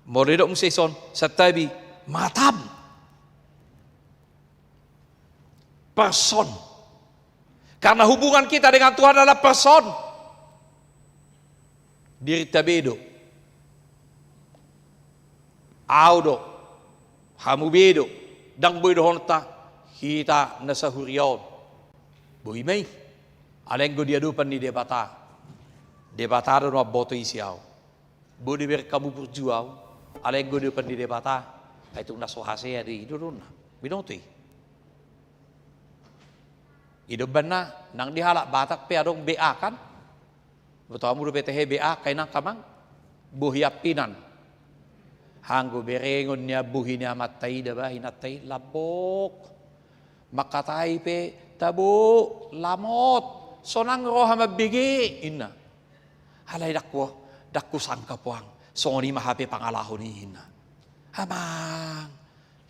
molo didok muse dison, santabi, matam. Person. Karena hubungan kita dengan Tuhan adalah person. Dirinta be do. Au do. Hamu be do. Ndang boi dohononta hita na sahuria on. Boi ma i. Alai anggo di adopan ni Debata, Debata do na mamboto isi au. Boi do ibereng hamu burju au. Alai anggo di adopan ni Debata, ai tung na so hasea do i, do dohonna. Binoto i. I do umbahen na nang di halak Batak pe adong B A, kan? Boto hamu dope tahe B A, angka inang, angka amang? Bohi ampinan. Anggo berengon nian bohi ni amanta i, da ba inanta i, lambok. Mangkatai pe, tabo, lamot, sonang roha mambege, inna. Alai ndang hu, ndang husangkap, Amang, songon i ma hape pangalahon i, inna. Amang,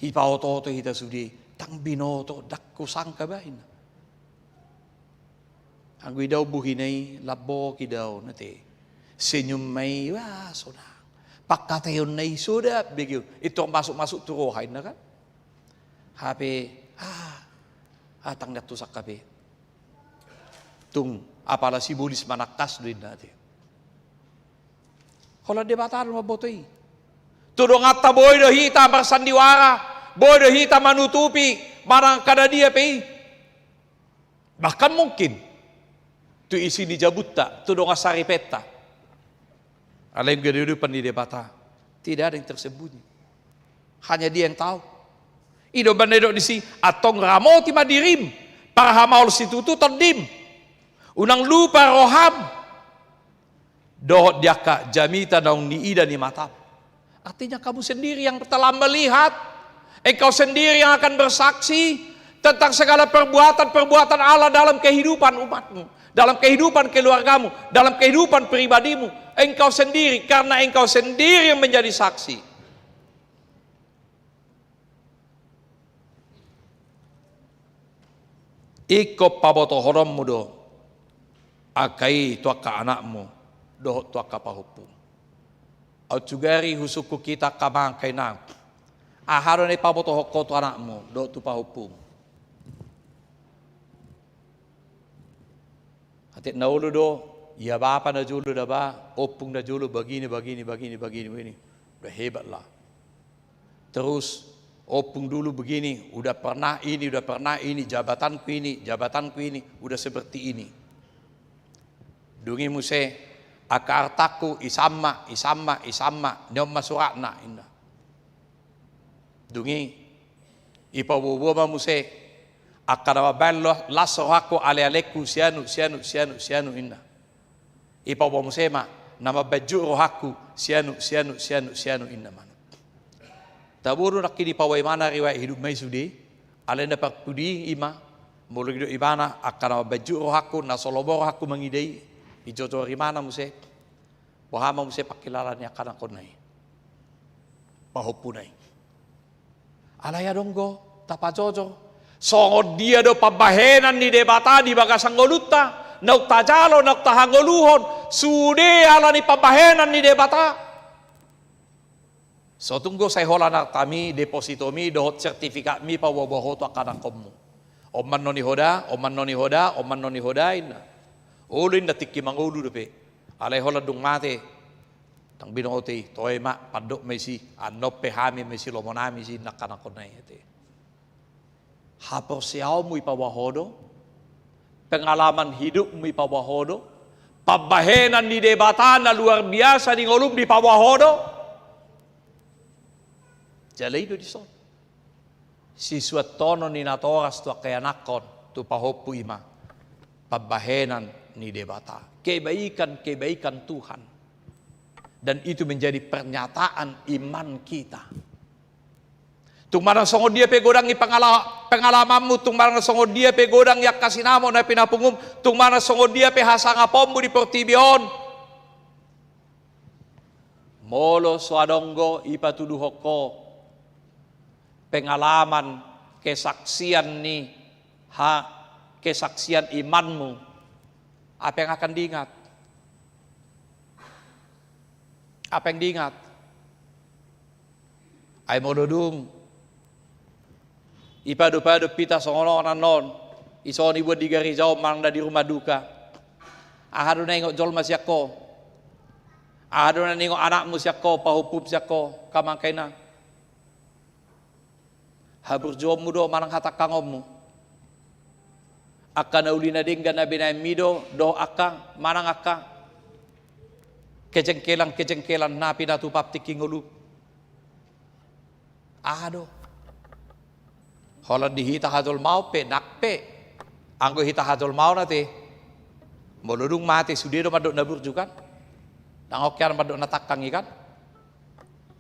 dipaotooto hita sude, ndang binoto, ndang husangkap, ba, inna. Anggo idaon bohina i, lambok idaon, ate. Senyumna i, wah, sonang. Pangkataionna i, soda, begeon. Intor masuk-masuk tu roha, inna, kan? Hape, ah, ah, ndang husangkap be. Tung, apala sibolis manangkas do, inna, ate. Holan Debata do mamboto i. Tu donganta boi do hita marsandiwara, boi do hita manutupi manang angka na dia pe i. Bahkan mungkin tu isi ni jabunta, tu dongan saripenta. Alai anggo di adopan ni Debata, tidak ada yang tersembunyi. Hanya Dia yang tahu. I do umbahen na didok disi, antong ramoti ma dirim, parhamaol situtu tondim. Unang lupa roham dohot di angka jamita naung niida ni matam. Artinya kamu sendiri yang telah melihat, engkau sendiri yang akan bersaksi tentang segala perbuatan-perbuatan Allah dalam kehidupan umatmu, dalam kehidupan keluargamu, dalam kehidupan pribadimu. Engkau sendiri, karena engkau sendiri yang menjadi saksi. Ingkon pabotohononmu do angka i tu angka anakmu dohot tu angka pahompu. Au sugari husungkun hita angka amang angka inang. Aha do na ipabotohon ho tu anakmu dohot tu pahompumu? Atik na olo do, ia bapa na jolo da ba, ompung na jolo bagini, bagini, bagini, bagini, bagini. Udah hebat lah. Terus, ompung dulu begini, udah pernah ini, udah pernah ini, jabatanku ini, jabatanku ini, udah seperti ini. Dungi muse, angka artangku, isamma, isamma, isamma, nion ma suratna, inna. Dungi, ipaboaboa ma muse, angka na mambaen las rohangku alealengku sianu, sianu, sianu, sianu, inna. Ipaboa muse ma, na mambaen jut rohangku sianu, sianu, sianu, sianu, inna ma. Tabo do nangkin ipaboa ibana riwayat hidupna i sude, alai na parpudi i ma, molo didok ibana, angka na mambaen jut rohangku, na so lomo rohangku mangida i, ijojor ibana muse. Boha ma muse pangkilala ni angka anakkonna i, pahompuna i. Alai adong do tapajojor. Songon dia do pambahenan ni Debata di bagasan ngolunta, naung tajalo, naung tahangoluhon, sude ala ni pambahenan ni Debata. So tung do sai holan artami, depositomi, dohot sertifikatmi paboaboa ho tu angka anakkonmu. On ma annon i ho da, on ma annon i ho da, on ma annon i ho da, inna. Olo inna tingki mangolu dope. Alai holan dung mate. Ndang binoto i, toe ma, pandok ma i si, annon pe hami ma i si, lomo nami si, inna angka anakkonna i ate. Haporseaonmu ipaboa ho do, pengalaman hidupmu ipaboa ho do, pambahenan ni Debata na luar biasa di ngolum ipaboa ho do. Jala i do dison. Sisuanhonon ni natoras tu angka anakkon, tu pahompu i ma pambahenan ni Debata. Kebaikan-kebaikan Tuhan. Dan itu menjadi pernyataan iman kita. Tung manang songon dia pe godang i pangala-, pengalamanmu, tung manang songon dia pe godang i angka sinamot na pinapungunmu, tung manang songon dia pe hasangaponmu di portibi on. Molo so adong do ipatuduhon ho pengalaman kesaksian ni ha-, kesaksian imanmu, apa yang akan diingat? Apa yang diingat? Ai molo dung ipadopadop hita songon on annon, ison ibuat di gareja on manang na di rumah duka. Aha do na ingot jolma sian ho? Aha do na ingot anakmu sian ho, pahompum sian ho, angka amang angka inang? Haburjuonmu do manang hatangkangonmu? Angka na uli na denggan na binahenmi do, dohot angka, manang angka kejengkelan-kejengkelan na pinatupam tingki ngolu? Aha do? Holan di hita hajolmaon pe, nang pe. Anggo hita hajolmaon ate, molo dung mate sude do mandok na burju kan? Ndang oke an mandok na tangkang i kan?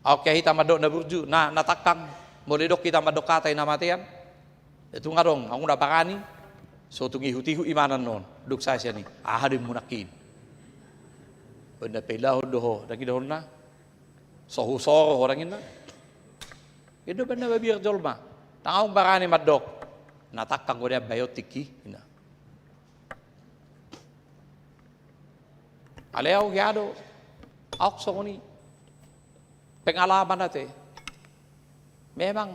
Oke hita mandok na burju, na, na tangkang. Molo didok hita mandok hata i na matean. Tung adong, anggo na barani, so tung ihut-ihut ibana annon, dung sae sian i. Aha do inmu nangkin? Baen na pailahon do ho, ndang idahonna. So husoro ho nangkin na. I do baen na mabiar jolma. Ndang ahu barani mandok. Na tangkang do nian bae on tingki, inna. Alai ahu hea do. Ahu songon i. Pengalaman ate. Memang,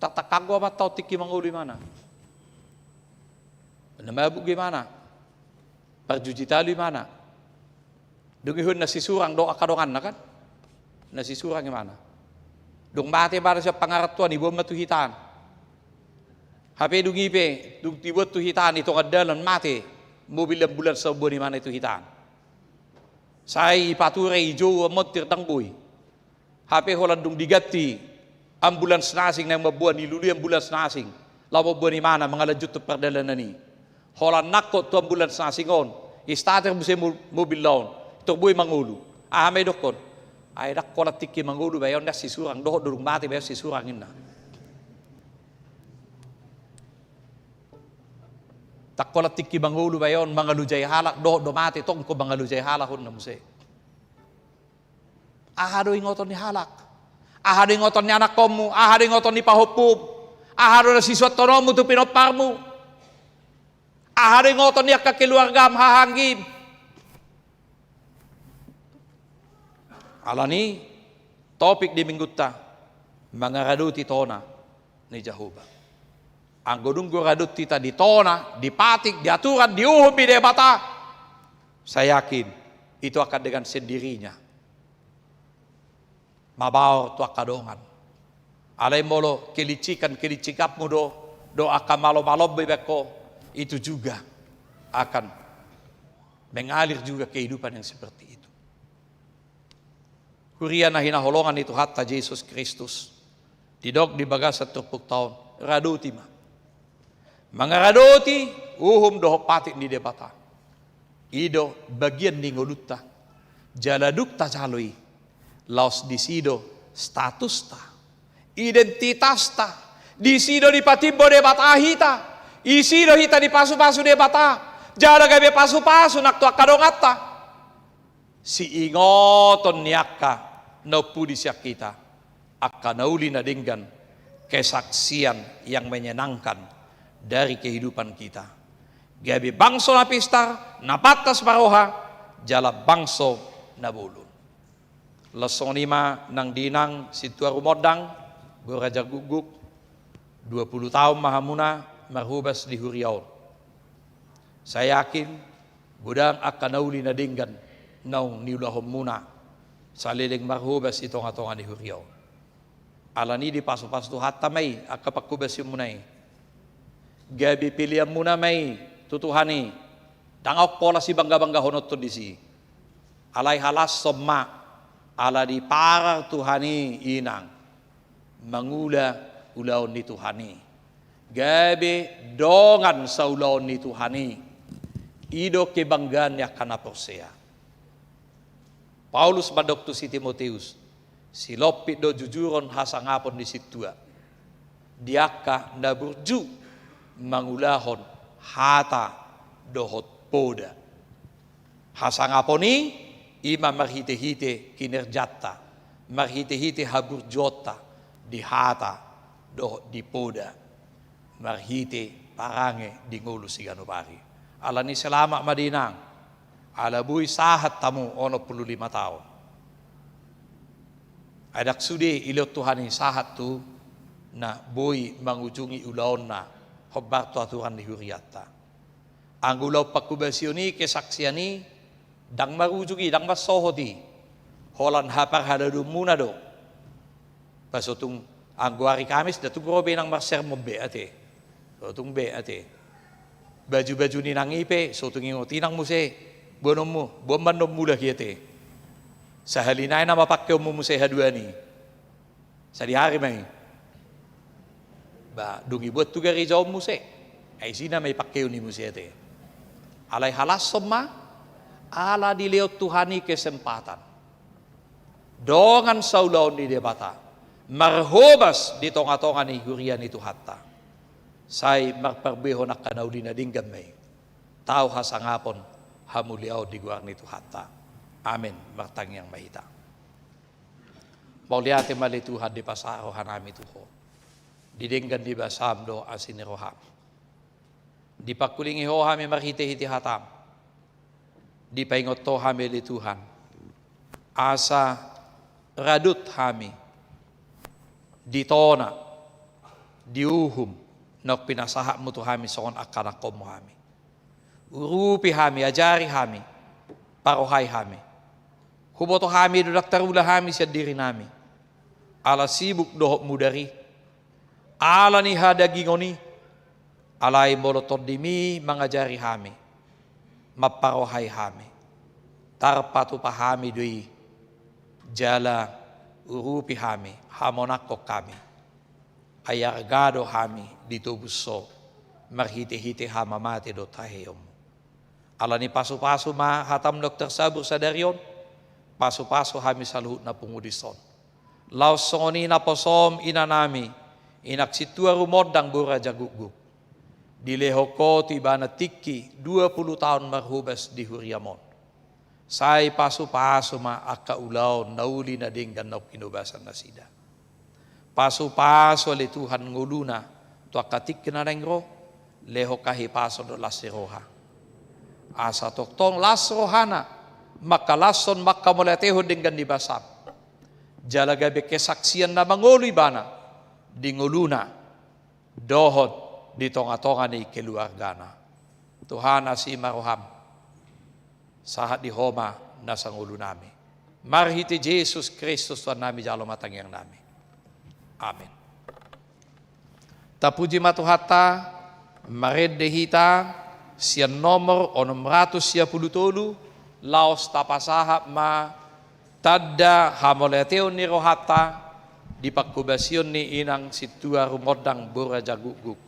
tatangkang do amanta on tingki mangolu ibana. Na mabuk do ibana. Parjujit alu ibana. Dung ihut na sisurang do angka donganna kan? Na sisurang ibana. Dung mate ibana sian pangarantoan, iboan ma tu hita an. Hape dung i pe, dung diboan tu hita an, di tonga dalan mate. Mobil ambulans mamboan ibana i tu hita an. Sai ipature, ijou, montir, ndang boi. Hape holan dung diganti ambulans na asing naeng mamboan, ilului ambulans na asing. Laho mamboan ibana mangalanjuthon pardalanan i. Holan nangkok tu ambulans na asing on, istater muse mo-, mobilna on. Tor boi mangolu. Aha ma idokkon? Ai ndang holan tingki mangolu bae on ndang sisurang, dohot do dung mate bae on sisurang inna. Ndang holan tingki mangolu bae on mangalojai halak, dohot do mate tong ingkon mangalojai halak on na muse. Aha do ingoton ni halak? Aha do ingoton ni anakkonmu? Aha do ingoton ni pahompum? Aha do na sisuanhononmu tu pinomparmu? Aha do ingoton ni angka keluargam, hahaanggim? Alani topik di minggunta, mangaradoti tona ni Jahowa. Anggo dung huradot hita di tona, di patik, di aturan, di uhum ni Debata, saya yakin itu akan dengan sendirinya mabaor tu angka dongan. Alai molo kelicikan-kelicikanmu do, do angka malo-malommu dibaen ho, itu juga akan mengalir juga kehidupan yang seperti itu. Huria na hinaholongan ni Tuhanta Jesus Kristus, didok di bagasan turpukta on, radoti ma. Mangaradoti uhum dohot patik ni Debata. I do bagian ni ngolunta. Jala dung tajalo i, laos disi do statusta, identitasta, disi do dipatimbo Debata hita, disi do hita dipasupasu Debata, jala gabe pasupasu nang tu angka donganta. Siingoton ni angka na umpudi sian hita, angka na uli na denggan, kesaksian yang menyenangkan dari kehidupan kita. Gabe bangso na pistar, na pantas marroha, jala bangso na bolon. Laos songon i ma nang di inang sintua rumondang, Boru Raja Gukguk, dua puluh taon ma hamuna marhobas di huria on. Saya yakin, godang angka na uli na denggan naung niulahonmuna saleleng marhobas di tonga-tonga ni huria on. Alani dipasupasu Tuhanta ma i angka panghobasionmuna i. Gabe peleanmuna ma i tu Tuhan i. Ndang adong pola sibangga-banggahononhon disi. Alai halashon ma, ala diparar Tuhan i inang mangula ulaon ni Tuhan i. Gabe dongan saulaon ni Tuhan i. I do kebanggaan ni angka na porsea. Paulus mandok tu si Timoteus, silompit do jujuron hasangapon ni sintua di angka na burju mangulahon hata dohot poda. Hasangapon i, i ma marhite-hite kinerjanta, marhite-hite haburjuonta di hata dohot di poda, marhite parange di ngolu siganup ari. Alani selamat ma di inang, ala boi sahat hamu onom pulu lima taon. Ai ndang sude dilehon Tuhan i sahat tu na boi mangujungi ulaonna hombar tu aturan ni hurianta. Anggo ulaon panghobasion i, kesaksian i, ndang marujung i, ndang marsohot i. Holan haparhaladaonmuna do. Ba so tung anggo ari Kamis, nda tung ro be inang marsermon be ate. So tung be ate. Baju-baju ni inang i pe, so tung ingot inang muse boanonmu, boan ma annon mulak i ate. Sahali nai nama pangkeonmu muse haduan i. Sadihari ma i. Ba, dung dibuat tu gareja on muse. Ai disi nama i pangkeon i muse ate. Alai halashon ma, ala dilehon Tuhan i kesempatan. Dongan saulaon ni Debata. Marhobas di tonga-tonga ni huria ni Tuhanta. Sai marparbue angka na uli na denggan ma i. Tau hasangapon hamuliaon di goar ni Tuhanta. Amen. Martangiang ma hita. Mauliate ma ale Tuhan dipasahat rohanami tu Ho. Di denggan ni basam dohot asi ni roham. Dipangkulingi Ho hami marhite-hite hatam. Dipaingot Ho hami ale Tuhan. Asa radot hami. Di tona. Di uhum. Naung pinasahatmu tu hami songon angka anakkonmu hami. Urupi hami, ajari hami, parohai hami. Huboto hami do ndang tarula hami sian dirinami. Ala sibuk dohot mudar i. Ala ni hadagingon i. Alai molo tondimi mangajari hami. Mamparohai hami. Tarpatupa hami do i. Jala urupi hami, hamonangkon hami. Ai arga do hami ditobus Ho, marhite-hite hamamate dohot haheheonmu. Alani pasu-pasu ma hatam Dokter Sabur sadari on, Pasu-pasu hami saluhutna pungu dison. Laos songon i naposom inanami, inang sintua rumondang boru Rajagukguk. Dilehon ho tu ibana tingki dua pulu taon marhobas di huriam on. Sai pasu-pasu ma angka ulaon na uli na denggan naung hinobasan nasida. Pasu-pasu ale Tuhan ngoluna tu angka tingki na naeng ro, lehon hahipason dohot las ni roha. Asa tongtong las rohana, mangkalashon, mangkamauliatehon denggan ni basam. Jala gabe kesaksian na mangolu ibana di ngoluna dohot di tonga-tonga ni keluargana. Tuhan, asi ma roham, sahat di Ho ma nasa ngolunami. Marhite Jesus Kristus Tuhannami jalo ma tangiangnami. Amin. Tapuji ma Tuhanta, marende hita sian nomor onom ratus sia pulu tolu, laos tapasahat ma tanda hamauliateon ni rohanta di panghobasion ni inang sintua rumondang boru Rajagukguk.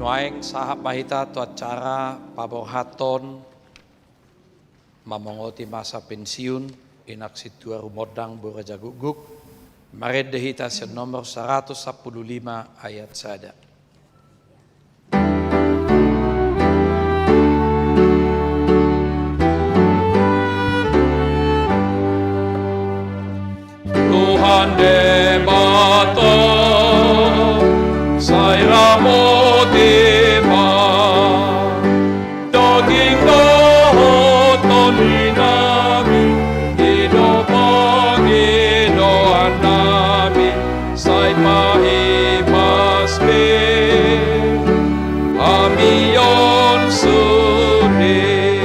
Nuaeng sahat ma hita tu acara paborhathon mamongoti masa pensiun Inang Sintua Rumondang Boru Raja Gukguk. Marende hita sian nomor saratus sampulu lima ayat sada. Tuhan Debata, sai ramoti ma daging dohot tondi nami, di na pangidoan nami, sai pahipas be hami on sude.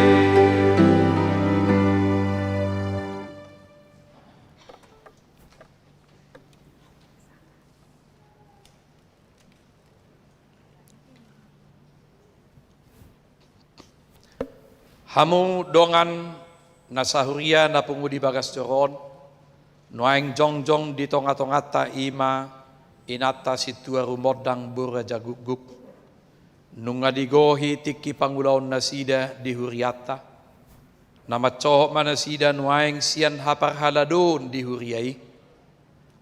Hamu dongan na sahuria na pungu di bagas joro on, nuaeng jongjong di tongatonganta i ma Inanta Sintua Rumondang Boru Raja Gukguk. Nunga digohi tingki pangulaonnasida di hurianta, na mansohot ma nasida nuaeng sian haparhaladoon di huria i.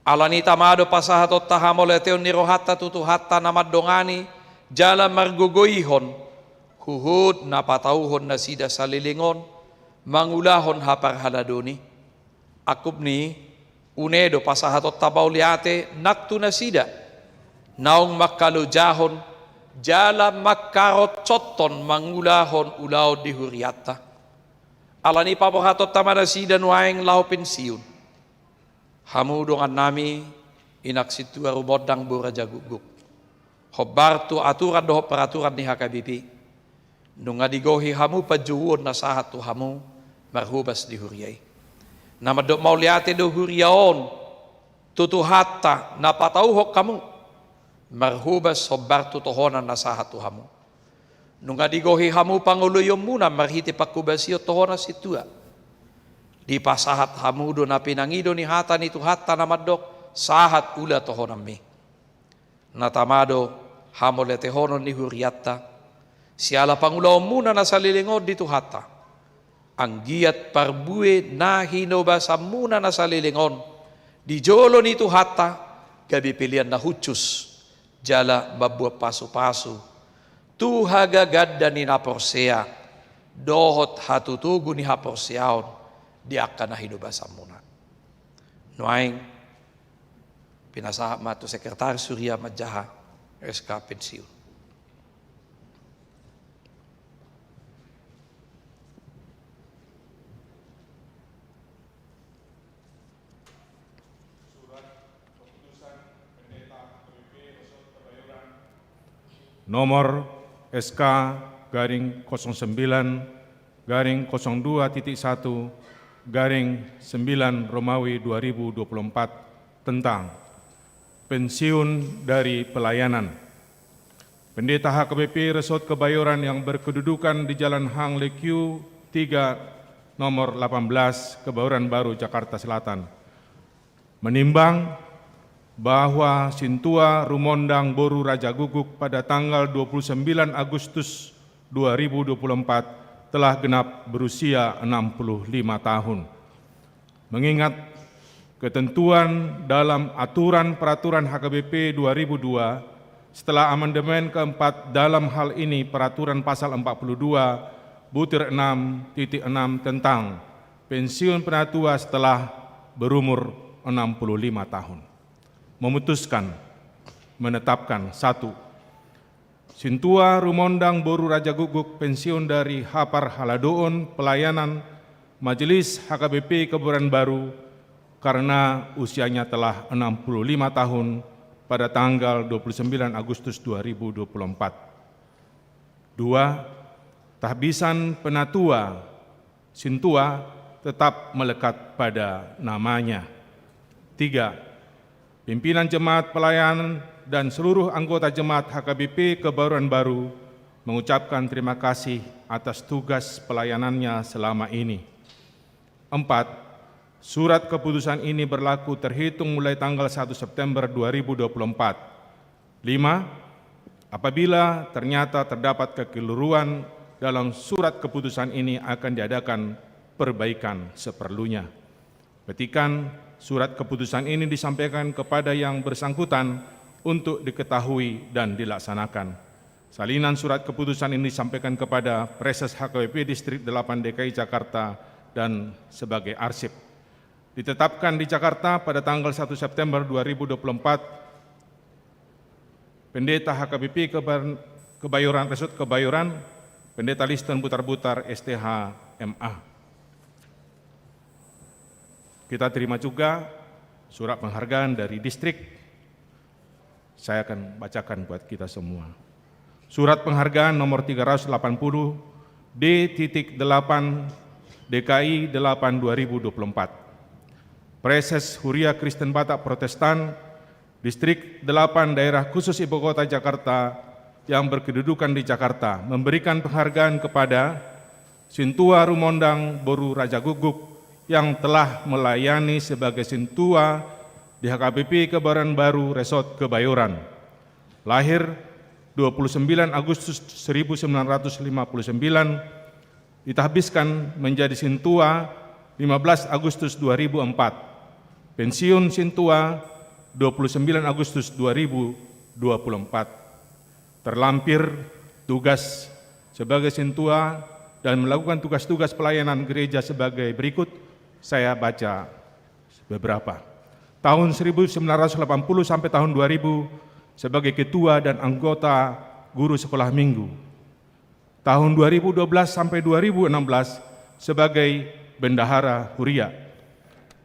Alani i, tama do pasahatonta hamauliateon ni rohanta tu Tuhanta na mandongani jala margogoihon huhut na patauhon nasida saleleng on mangulahon haparhaladoon i. Angkup ni i, une do pasahatonta mauliate nang tu nasida naung mangkalojahon jala mangkaroncothon mangulahon ulaon di hurianta. Alani i, paborhatonta ma nasida nuaeng laho pensiun. Hamu dongannami Inang Sintua Rumondang Boru Raja Gukguk, hombar tu aturan dohot peraturan ni H K B P, nunga digohi hamu panjouon na sahat tu hamu marhobas di huria i. Na mandok mauliate do huria on tu Tuhanta na patauhon hamu marhobas hombar tu tohonan na sahat tu hamu. Nunga digohi hamu pangoloionmuna marhite panghobasion tohonan sintua. Dipasahat hamu do na pinangido ni hata ni Tuhanta na mandok, sahat ula tohonanmi. Na tama do hamauliatehonon ni hurianta siala pangulaonmuna na saleleng on di Tuhanta. Anggiat parbue na hinobasanmuna na saleleng on di jolo ni Tuhanta gabe pelean na hushus jala mamboan pasupasu tu hagaganda ni na porsea dohot hatotogu ni haporseaon di angka na hinobasanmuna. Nuaeng pinasahat ma tu sekretaris huria manjaha S K pensiun. Nomor S K garing kosong sembilan garing kosong dua titik satu garing sembilan Romawi dua ribu dua puluh empat tentang pensiun dari pelayanan. Pendeta H K B P Resort Kebayoran yang berkedudukan di Jalan Hang Lekyu tiga, nomor delapan belas, Kebayoran Baru, Jakarta Selatan, menimbang bahwa Sintua Rumondang Boru Raja Guguk pada tanggal dua puluh sembilan Agustus dua ribu dua puluh empat telah genap berusia enam puluh lima tahun. Mengingat ketentuan dalam Aturan Peraturan H K B P dua ribu dua, setelah amandemen keempat dalam hal ini, Peraturan Pasal empat puluh dua butir enam titik enam tentang pensiun penatua setelah berumur enam puluh lima tahun, memutuskan, menetapkan, satu, Sintua Rumondang Boru Raja Guguk pensiun dari haparhaladoon pelayanan Majelis H K B P Kebayoran Baru karena usianya telah enam puluh lima tahun pada tanggal dua puluh sembilan Agustus dua ribu dua puluh empat. Dua, tahbisan penatua Sintua tetap melekat pada namanya. Tiga, pimpinan jemaat pelayan dan seluruh anggota jemaat H K B P Kebayoran Baru mengucapkan terima kasih atas tugas pelayanannya selama ini. Empat, surat keputusan ini berlaku terhitung mulai tanggal satu September dua ribu dua puluh empat. Lima, Apabila ternyata terdapat kekeliruan dalam surat keputusan ini, akan diadakan perbaikan seperlunya. Petikan surat keputusan ini disampaikan kepada yang bersangkutan untuk diketahui dan dilaksanakan. Salinan surat keputusan ini disampaikan kepada Praeses H K B P Distrik delapan D K I Jakarta dan sebagai arsip. Ditetapkan di Jakarta pada tanggal satu September dua ribu dua puluh empat, Pendeta H K B P Kebar-, Kebayoran, Resort Kebayoran, Pendeta Liston Butarbutar, S T H, M A. Kita terima juga surat penghargaan dari distrik. Saya akan bacakan buat kita semua. Surat penghargaan nomor tiga ratus delapan puluh D titik delapan D K I delapan dua ribu dua puluh empat. Praeses Huria Kristen Batak Protestan, Distrik delapan Daerah Khusus Ibu Kota Jakarta yang berkedudukan di Jakarta, memberikan penghargaan kepada Sintua Rumondang boru Raja Guguk yang telah melayani sebagai sintua di H K B P Kebayoran Baru Resort Kebayoran. Lahir dua puluh sembilan Agustus seribu sembilan ratus lima puluh sembilan, ditahbiskan menjadi sintua lima belas Agustus dua ribu empat. Pensiun sintua dua puluh sembilan Agustus dua ribu dua puluh empat. Terlampir tugas sebagai sintua dan melakukan tugas-tugas pelayanan gereja sebagai berikut, saya baca beberapa. Tahun seribu sembilan ratus delapan puluh sampai tahun dua ribu sebagai ketua dan anggota guru sekolah minggu. Tahun dua ribu dua belas sampai dua ribu enam belas sebagai bendahara huria.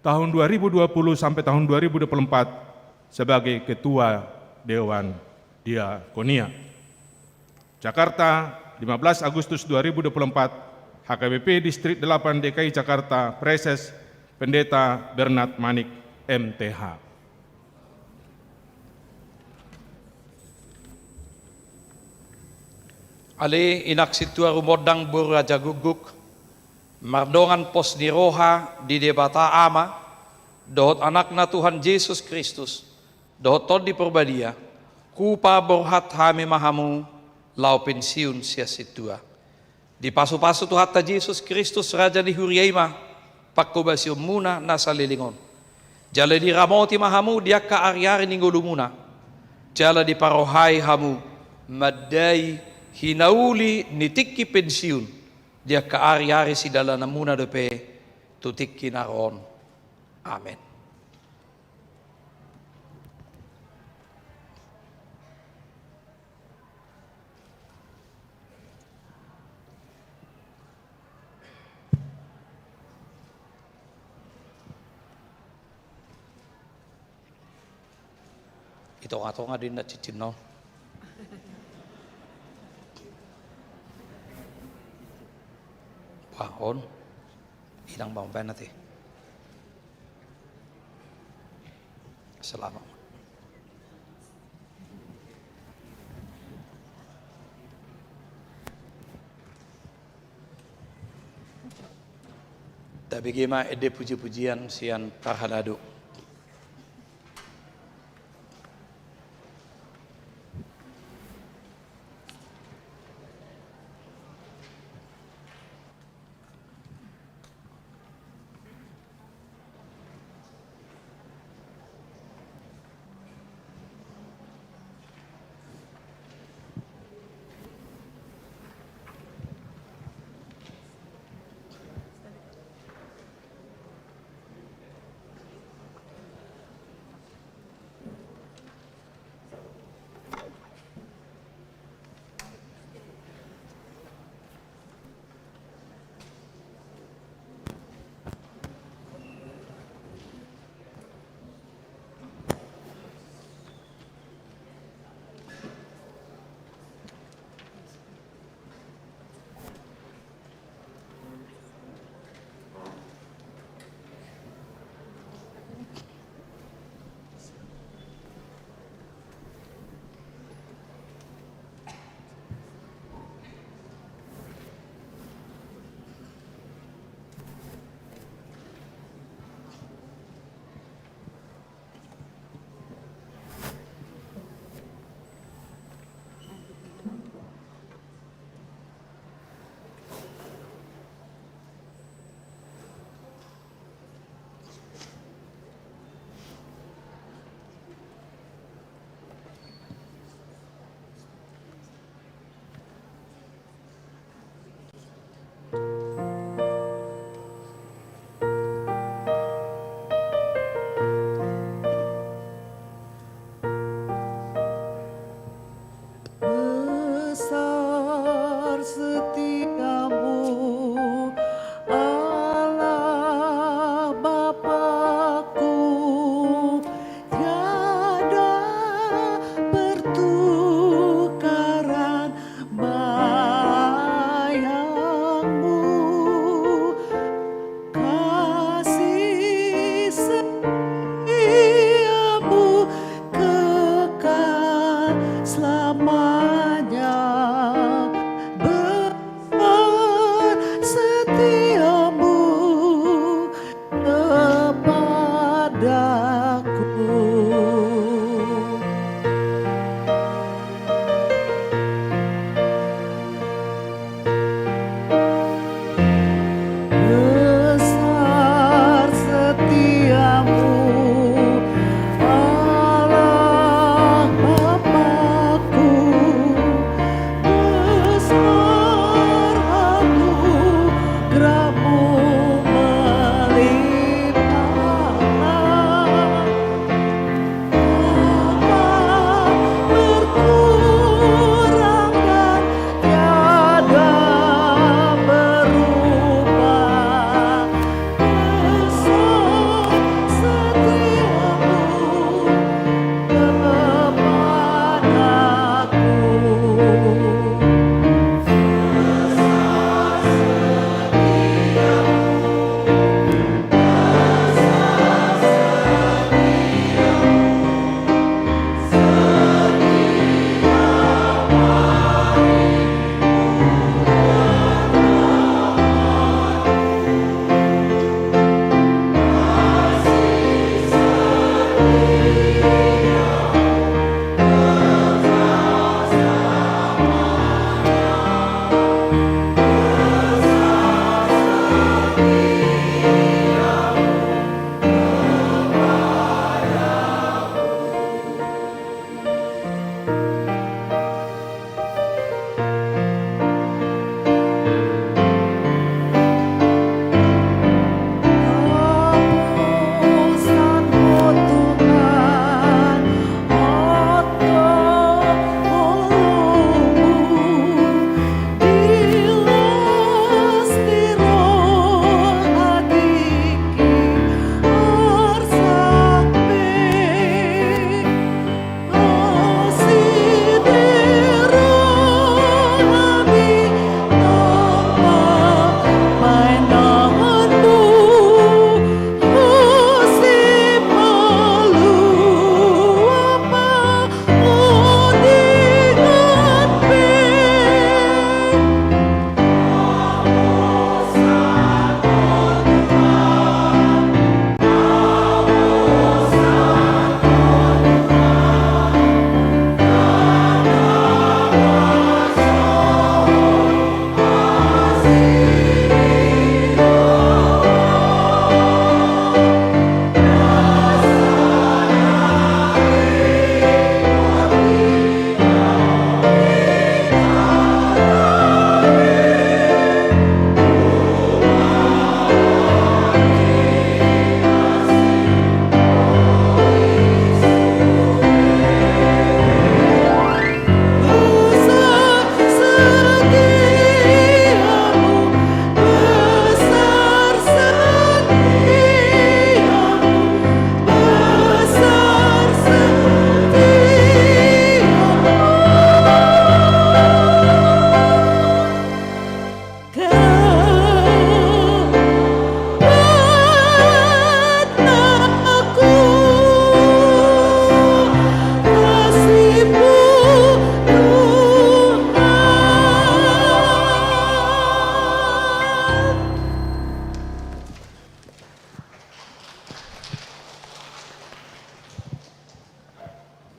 Tahun dua ribu dua puluh sampai tahun dua ribu dua puluh empat sebagai ketua Dewan Diakonia. Jakarta, lima belas Agustus dua ribu dua puluh empat, H K B P Distrik delapan D K I Jakarta, Praeses Pendeta Bernard Manik, M T H. Ale Inang Sintua Rumondang boru Raja Guguk, mardongan pos ni roha di Debata Ama dohot Anakna Tuhan Jesus Kristus dohot Tondi Porbadia, hupaborhat hami ma hamu laho pensiun sian sintua. Dipasupasu Tuhanta Jesus Kristus, Raja ni huria i ma, panghobasionmuna na saleleng on. Jala diramoti ma hamu di angka ariari ni ngolumuna. Jala diparrohai hamu mandai hinauli ni tingki pensiun di angka ariari sidalananmuna dope tu tingki na ro on. Amen. I tonga-tonga do inna cincin on. Bah, on. Inang ma mambaen ate. Selamat. Tabege ma ende puji-pujian sian parhalado.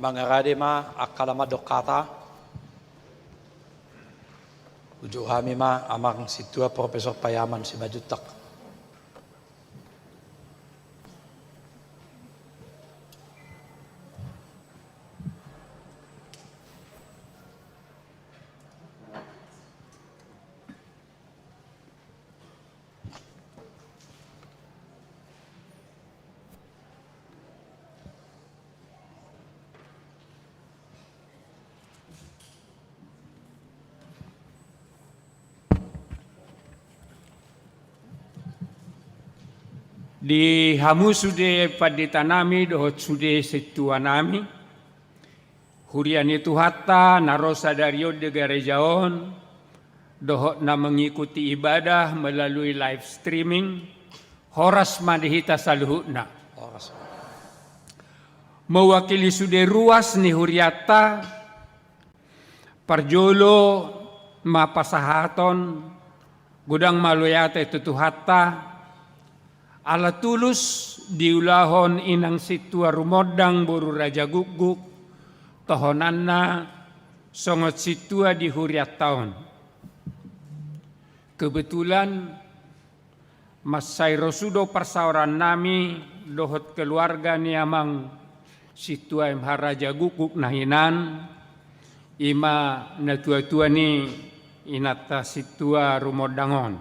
Mangarade ma angka na mandok hata. Uju hami ma amang sintua Profesor Payaman Simanjuntak. Di hamu sude pandita nami dohot sude sintua nami, huria ni Tuhanta na ro sadari on di gareja on, dohot na mengikuti ibadah melalui live streaming, horas ma di hita saluhutna. Horas. Mewakili sude ruas ni hurianta, parjolo ma pasahaton godang mauliate tu Tuhanta, ala tulus diulahon inang sintua Rumondang boru Raja Gukguk tohonanna songon sintua di hurianta on. Kebetulan mansai ro sude parsaoran nami dohot keluarga ni amang sintua M H Raja Gukguk na hinan, i ma natuatua ni inanta sintua Rumondang on.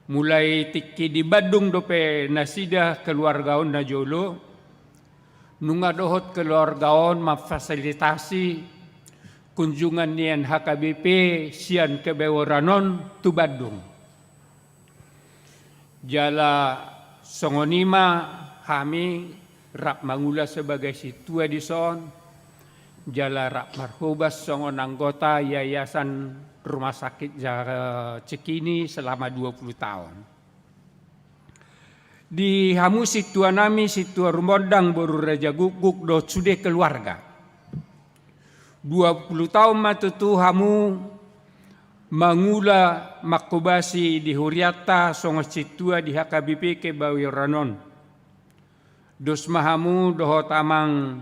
Mulai tingki di Bandung dope nasida keluarga on na jolo, nunga dohot keluarga on mamfasilitasi kunjungan nian H K B P sian kebayoran on tu Bandung. Jala songon i ma hami rap mangula sebagai sintua dison, jala rap marhobas songon anggota Yayasan Rumah Sakit Ja-, Cikini selama dua puluh tahun. Di hamu sintua nami, sintua Rumondang boru Raja Gukguk dohot sude keluarga. Dua puluh tahun ma tutu hamu mangula manghobasi di hurianta songon sintua di H K B P kebayoran on. Dos ma hamu dohot amang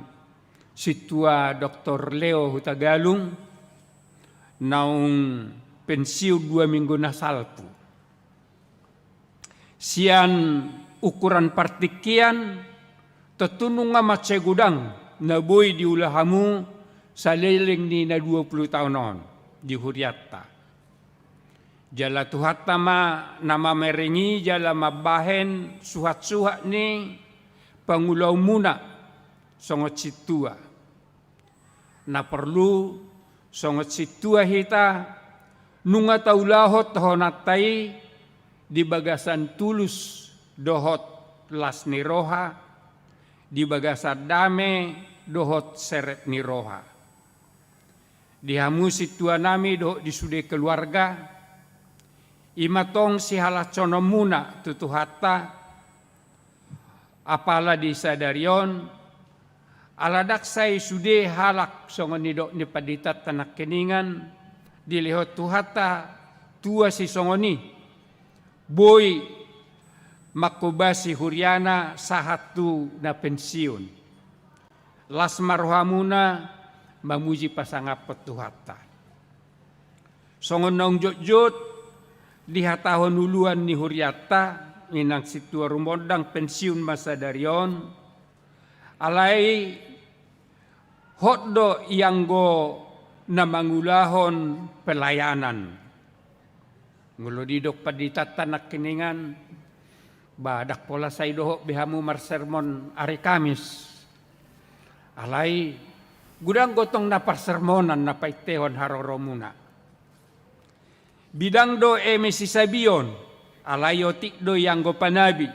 sintua Doktor Leo Hutagalung, naung pensiun dua minggu na salpu. Sian ukuran partingkian, tontu nunga mansai godang na boi diula hamu saleleng ni na dua puluh taon on di hurianta. Jala Tuhanta ma na mamereng i jala mambahen suhatsuhat ni pangulaonmuna songon sintua. Na porlu songon sintua hita, nunga taulahon tohonanta i di bagasan tulus dohot las ni roha, di bagasan dame dohot serep ni roha. Di hamu sintua nami dohot di sude keluarga, i ma tong sihalashononmuna tu Tuhanta, apala di sadari on, ala ndang sai sude halak songon nidok ni panditanta nangkiningan, dilehon Tuhanta tua sisongon i, boi manghobasi huriana sahat tu na pensiun. Las ma rohamuna mamuji pasangaphon Tuhanta. Songon naung jotjot dihatahon uluan ni hurianta, inang sintua Rumondang pensiun ma sadari on, alai hot do ianggo na mangulahon pelayanan. Molo didok panditanta nangkiningan, ba ndang pola sai dohot be hamu marsermon ari Kamis. Alai godang do tong na parsermonan na paintehon haroromuna. Bidang do eme sisabion, alai otik do ianggo panabi.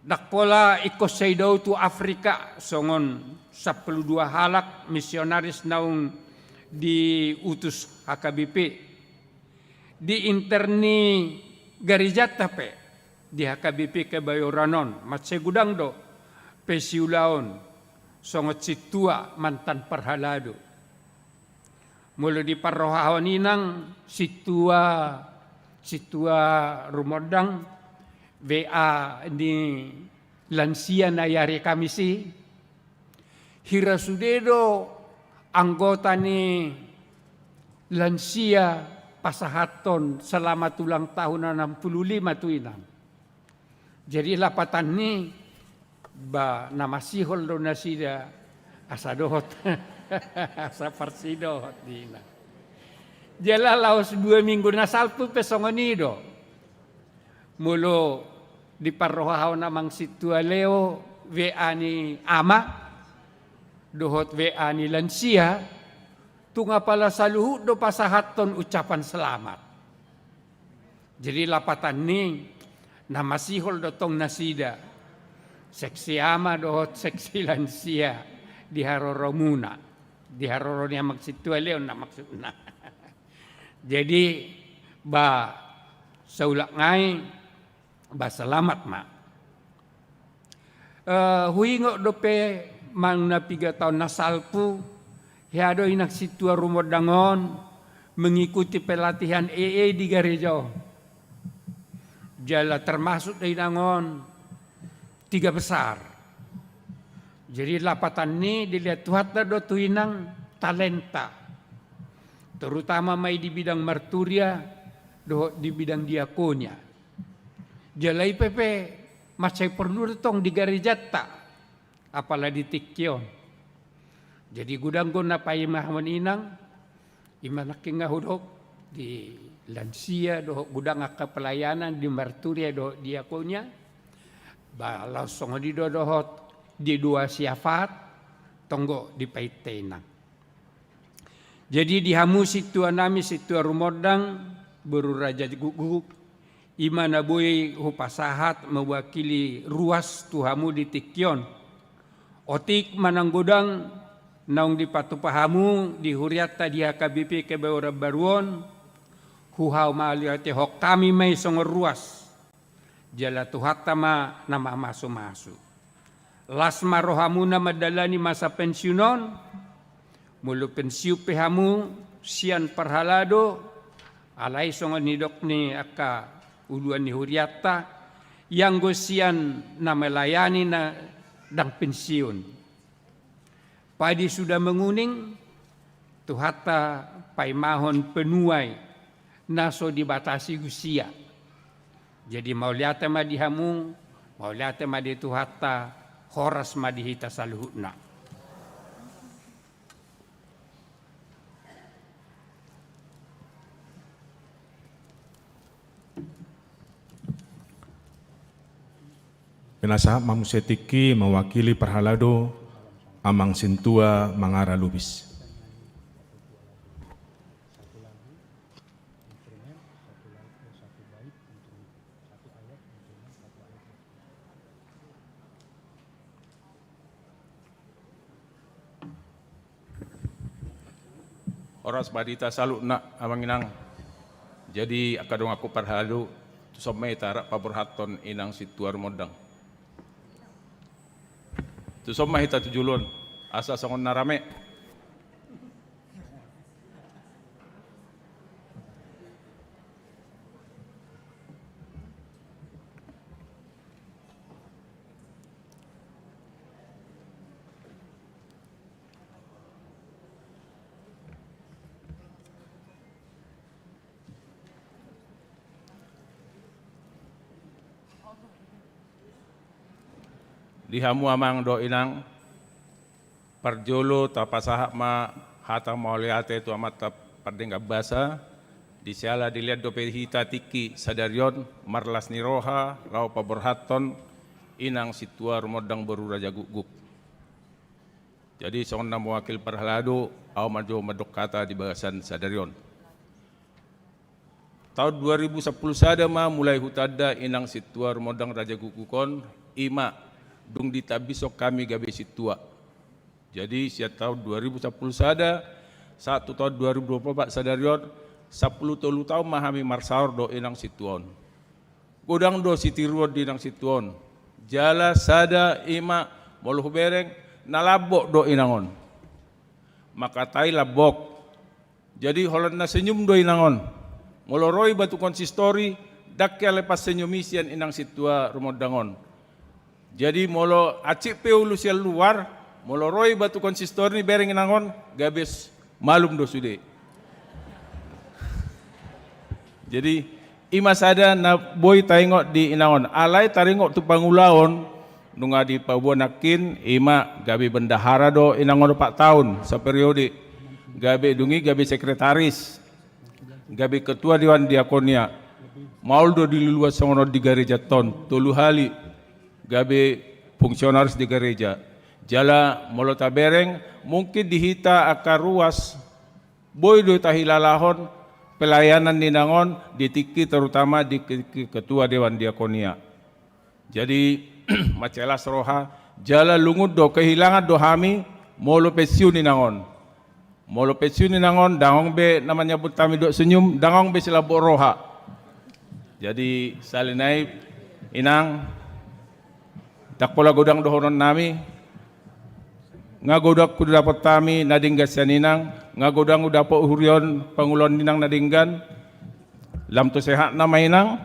Ndang pola ingkon sai dao tu Afrika songon sampulu dua halak misionaris naung diutus H K B P. Di inter ni garejanta pe di H K B P Kebayoran on mansai godang do pe siulaon songon sintua mantan parhalado. Molo diparrohahon inang sintua, sintua Rumondang, W A ni lansia na i ari Kamis i, Hira sude do anggota ni lansia pasahathon selamat ulang tahun enam puluh lima tu inang. Jadi lapatan ni, ba na masihol do nasida asa dohot, asa parsidohot di inang. Jala laos dua minggu na salpu pe songon i do. Molo diparrohahon amang sintua Leo W A ni ama dohot W A ni lansia, tung apala saluhut do pasahathon ucapan selamat. Jadi lapatan ni, na masihol do tong nasida, seksi ama dohot seksi lansia di haroromuna, di haroro ni amang sintua Leo na maksudna. Jadi ba saulak nai, ba selamat ma. Eh, huingot dope manang na piga taon na salpu, hea do inang sintua rumondang on mengikuti pelatihan E A di gareja on. Jala termasuk do inang on tiga besar. Jadi lapatan ni dilehon Tuhanta do tu inang talenta, terutama ma i di bidang marturia dohot di bidang diakonia. Jala i pe, pe mansai porlu do tong di garejanta, apala di tingki on. Jadi godang do na paimahon inang, i ma nangkin nga hudok di lansia dohot godang angka pelayanan di marturia dohot diakonia. Ba laos songon i do dohot di dua syafaat, tong do dipainta inang. Jadi di hamu sintua nami, sintua rumondang, boru raja guguk, i ma na boi hupasahat mewakili ruas tu hamu di tingki on. Otik manang godang naung dipatupa hamu di hurianta di H K B P Kebayoran Baru on, huhamauliatehon hami ma i songon ruas. Jala Tuhanta ma na mamasumasu. Las ma rohamuna mandalani masa pensiun on. Molo pensiun pe hamu sian parhalado, alai songon nidok ni angka uluan ni hurianta, ianggo sian na melayani na ndang pensiun. Padi sudah menguning, Tuhanta paimahon penuai na so dibatasi usia. Jadi mauliate ma di hamu, mauliate ma di Tuhanta, horas ma di hita saluhutna. Pinasahat ma muse tingki mewakili parhalado Amang Sintua Mangara Lubis. Horas ma di hita saluhutna, amang inang. Jadi angka donganku parhalado, tuson ma hita rap paborhathon inang Sintua Rumondang. Tuson ma hita tu jolo on, asa songon na rame. Di hamu amang dohot inang, parjolo tapasahat ma hata mauliate tu Amanta Pardenggan Basa, di siala dilehon dope hita tingki sadari on marlas ni roha laho paborhathon inang Sintua Rumondang boru Raja Gukguk. Jadi songon na mewakili parhalado, ahu ma jo mandok hata di bagasan sadari on. Taon dua ribu sampulu sada ma mulai hutanda inang Sintua Rumondang Raja Gukguk on, i ma dung ditambison hami gabe sintua. Jadi sian taon dua ribu sampulu sada sahat tu taon dua ribu dua pulu opat sadari on, sampulu tolu taon ma hami marsaor dohot inang sintua on. Godang do sitiruon di inang sintua on. Jala sada i ma, molo hubereng, na lambok do inang on. Mangkatai lambok. Jadi holan na senyum do inang on. Molo ro iba tu konsistori, ndang hea lepas senyum i sian inang Sintua Rumondang on. Jadi molo hansit pe ulu sian luar, Molo ro iba tu konsistori ni Bereng inang on, gabe s-, malum do sude. Jadi, i ma sada na boi taingot di inang on. Alai taringot tu pangulaon, nunga dipaboa nangkin, i ma gabe bendahara do inang on opat taon, saperiode. Gabe dung i, gabe sekretaris. Gabe ketua dewan diakonia. Maol do diluluan songon on di gareja on, tolu hali gabe fungsionaris di gareja. Jala molo tabereng, mungkin di hita angka ruas, boi do tahilalahon pelayanan ni inang on di tingki, terutama di ke-, ke-, ketua dewan diakonia. Jadi, mansai las roha, jala lungun do, kehilangan do hami, molo pensiun inang on. Molo pensiun inang on, dang adong be na manyambut hami dohot senyum, dang adong be silambok roha. Jadi, sahali nai, inang, ndang pola godang dohonon nami, nga godang hudapot hami na denggan sian inang, nga godang hudapot hurion pangulaon ni inang na denggan, lam tu sehatna ma inang,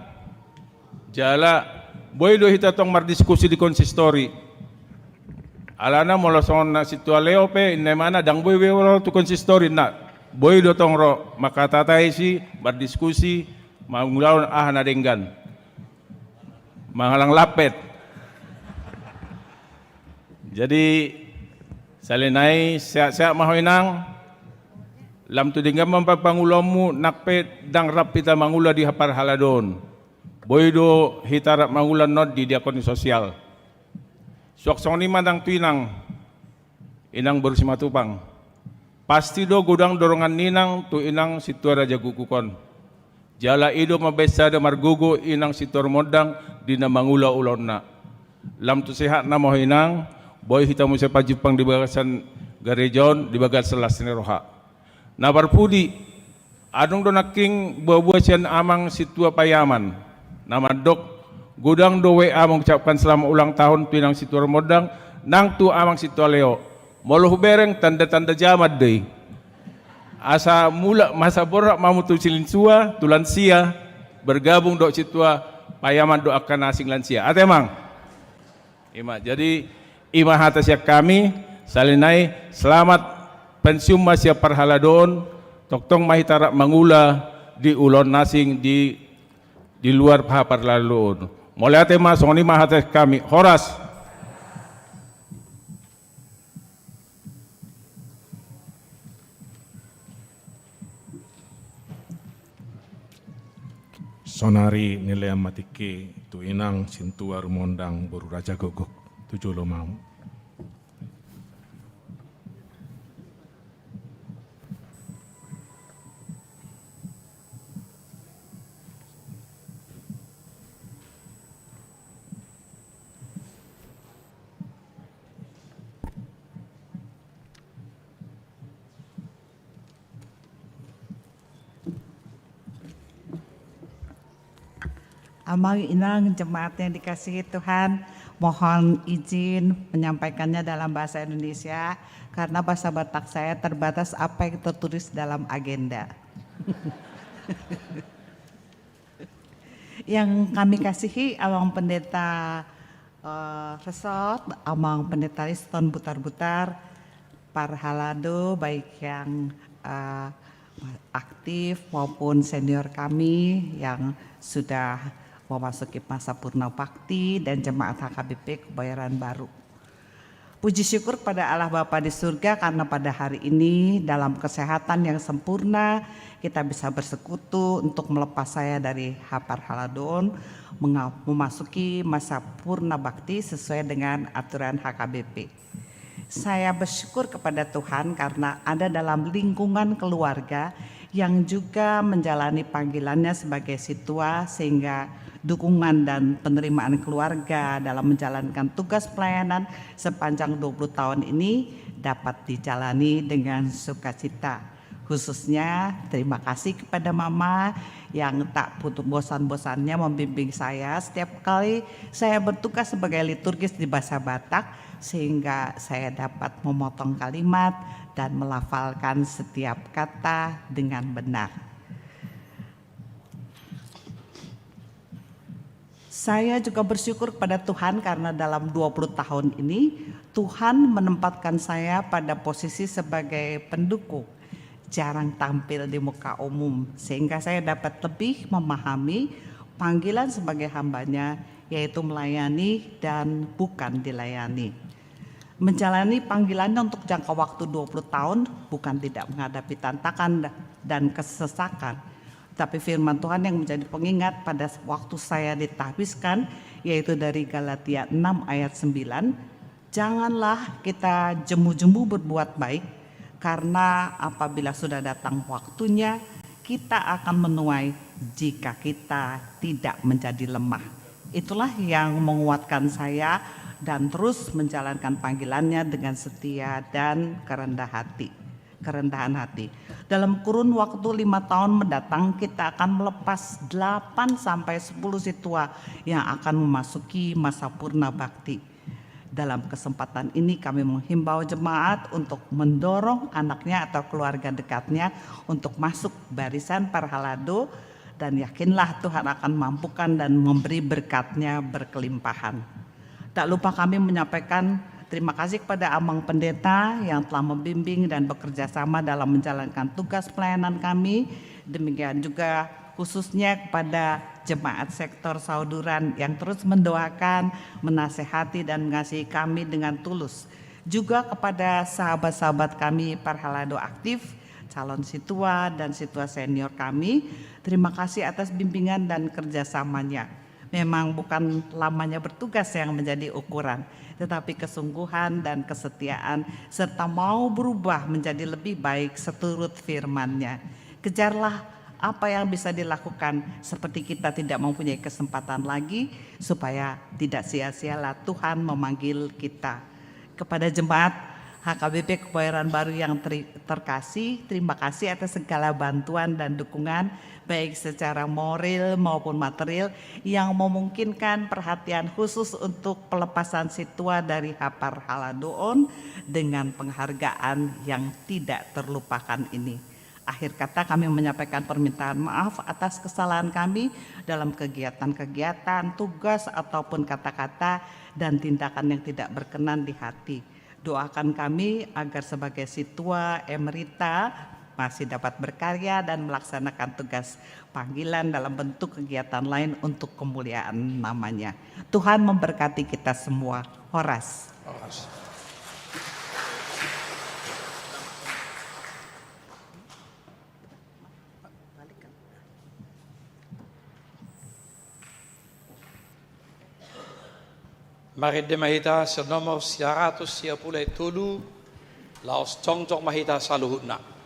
jala boi do hita tong mardiskusi di konsistori. Alana molo songon na sintua Leo pe, inna imana, dang boi be ro tu konsistori, na boi do tong ro, mangkatatai si, mardiskusi, mangulahon aha na denggan. Mangalang lampet. Jadi, sahali nai sehat-sehat ma ho inang, lam tu denggan ma pangulaonmu, nang pe dang rap hita mangula di haparhaladoon. Boi do hita rap mangula annon di diakoni sosial. Suang songon i ma nang tu inang, inang boru Simatupang. Pasti do godang dorongan ni inang tu inang sintua Raja Guguk on. Jala i do mambahen sada margogo inang sintua Rumondang di na mangula ulaonna. Lam tu sehatna ma ho inang, boi hita muse pajumpang di bagasan gareja on, di bagasan las ni roha. Na parpudi, adong do nangkin boa-boa sian amang sintua Payaman na mandok, godang do W A mengucapkan selamat ulang tahun tu inang sintua Rumondang, nang tu amang sintua Leo. Molo hubereng, tanda-tanda jaman do i. Asa mulak ma, asa borhat ma hamu tu silintua, tu lansia, bergabung dohot sintua Payaman dohot angka na asing lansia. Ate amang. I ma, jadi, i ma hata sian hami, sahali nai, selamat pensiun ma sian parhaladoon, tongtong ma hita rap mangula di ulaon na asing di, di luar haparhaladoon. Mauliate ma, songon i ma hata sian hami. Horas. Saonari nilean ma tingki tu inang sintua Rumondang boru Raja Guguk, tu jolo ma hamu. Amang, inang, jemaat yang dikasihi Tuhan, mohon izin menyampaikannya dalam bahasa Indonesia, karena bahasa Batak saya terbatas apa yang tertulis dalam agenda. Yang kami kasihi, Amang Pendeta, eh, Resort, Amang Pendeta Riston Butar-Butar, parhalado, baik yang, eh, aktif maupun senior kami yang sudah memasuki masa purna bakti, dan jemaat H K B P Kebayoran Baru. Puji syukur kepada Allah Bapa di surga karena pada hari ini dalam kesehatan yang sempurna kita bisa bersekutu untuk melepas saya dari haparhaladoon, menga-, memasuki masa purna bakti sesuai dengan aturan H K B P. Saya bersyukur kepada Tuhan karena ada dalam lingkungan keluarga yang juga menjalani panggilannya sebagai sintua, sehingga dukungan dan penerimaan keluarga dalam menjalankan tugas pelayanan sepanjang dua puluh tahun ini dapat dijalani dengan sukacita. Khususnya terima kasih kepada Mama yang tak putus bosan-bosannya membimbing saya setiap kali saya bertugas sebagai liturgis di Bahasa Batak, sehingga saya dapat memotong kalimat dan melafalkan setiap kata dengan benar. Saya juga bersyukur kepada Tuhan karena dalam dua puluh tahun ini, Tuhan menempatkan saya pada posisi sebagai pendukung, jarang tampil di muka umum, sehingga saya dapat lebih memahami panggilan sebagai hambanya, yaitu melayani dan bukan dilayani. Menjalani panggilannya untuk jangka waktu dua puluh tahun bukan tidak menghadapi tantangan dan kesesakan, tapi firman Tuhan yang menjadi pengingat pada waktu saya ditahbiskan, yaitu dari Galatia enam ayat sembilan, "Janganlah kita jemu-jemu berbuat baik, karena apabila sudah datang waktunya, kita akan menuai jika kita tidak menjadi lemah." Itulah yang menguatkan saya dan terus menjalankan panggilannya dengan setia dan kerendah hati, kerendahan hati. Dalam kurun waktu lima tahun mendatang, kita akan melepas delapan sampai sepuluh siswa yang akan memasuki masa purna bakti. Dalam kesempatan ini, kami menghimbau jemaat untuk mendorong anaknya atau keluarga dekatnya untuk masuk barisan parhalado, dan yakinlah Tuhan akan mampukan dan memberi berkat-Nya berkelimpahan. Tak lupa kami menyampaikan terima kasih kepada Amang Pendeta yang telah membimbing dan bekerja sama dalam menjalankan tugas pelayanan kami. Demikian juga khususnya kepada jemaat sektor Sauduran yang terus mendoakan, menasehati, dan mengasihi kami dengan tulus. Juga kepada sahabat-sahabat kami parhalado aktif, calon siswa, dan siswa senior kami, terima kasih atas bimbingan dan kerjasamanya. Memang bukan lamanya bertugas yang menjadi ukuran, tetapi kesungguhan dan kesetiaan, serta mau berubah menjadi lebih baik seturut firman-Nya. Kejarlah apa yang bisa dilakukan, seperti kita tidak mempunyai kesempatan lagi, supaya tidak sia-sialah Tuhan memanggil kita. Kepada jemaat H K B P Kebayoran Baru yang teri-, terkasih, terima kasih atas segala bantuan dan dukungan, baik secara moral maupun material, yang memungkinkan perhatian khusus untuk pelepasan siswa dari haparhaladoon dengan penghargaan yang tidak terlupakan ini. Akhir kata, kami menyampaikan permintaan maaf atas kesalahan kami dalam kegiatan-kegiatan, tugas, ataupun kata-kata dan tindakan yang tidak berkenan di hati. Doakan kami agar sebagai siswa emerita masih dapat berkarya dan melaksanakan tugas panggilan dalam bentuk kegiatan lain untuk kemuliaan nama-Nya. Tuhan memberkati kita semua. Horas. Horas. Marende ma hita sian nomor sia ratus sia pulu tolu, laos jongjong ma hita saluhutna.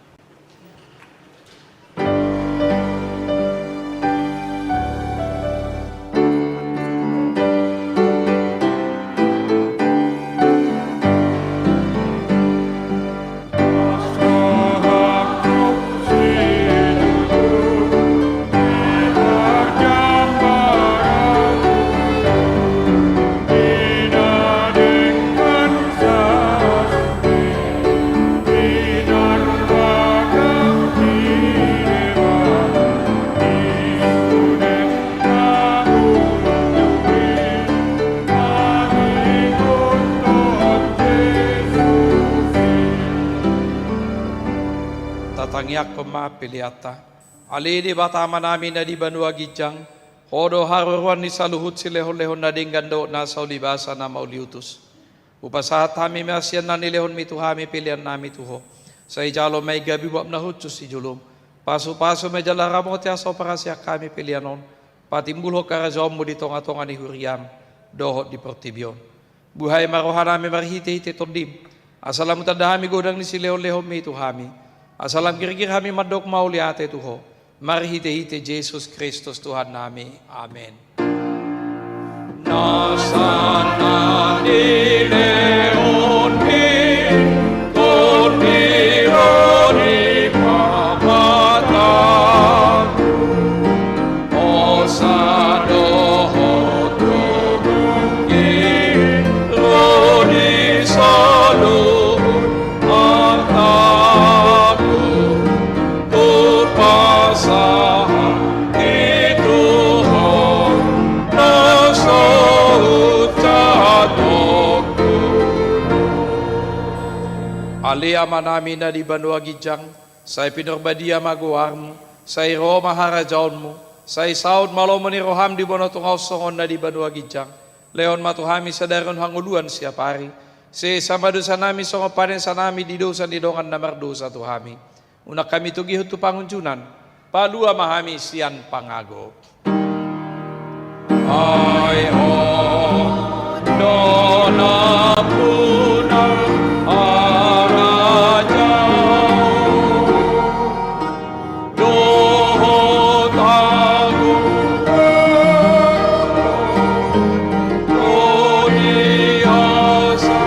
Tatangiangkon ma peleanta. Ale Debata Amanami na di banua ginjang, Ho do haroroan ni saluhut silehonlehon na denggan dohot na saulibasa na mauliutus. Hupasahat hami ma sian na nilehonmi tu hami peleannami tu Ho. Sai jalo ma i gabe uap na hushus di jolom. Pasupasu ma jala ramoti asa huparasian hami pelean on patimbulhon harajaonmu di tongatonga ni huriam dohot di portibi on. Buhai ma rohanami marhitehite Tondim, asa lam hutanda hami godang ni silehonlehonmi tu hami, asa lam girgir hami mandok mauliate tu Ho, marhitehite Jesus Kristus Tuhannami. Amen. Nasa na nilehonmi, Tondim, di pamatangku. Hosa dohot tu Tondim, ro di saluhut artaku, hupasahat i tu Ho, na Ale Amanami na di banua ginjang, sai pinarbadia ma goarMu, sai ro ma harajaonMu, sai saut ma lomo ni rohaM di banua tonga on songon na di banua ginjang. Lehon ma tu hami sadari on hangoluan siapari. Sesa ma dosanami songon panesanami di dosa ni dongan na mardosa tu hami. Unang hami togihon tu pangunjunan, palua ma hami sian pangago. Ai Ho do nampuna harajaon dohot agomo di hasangapon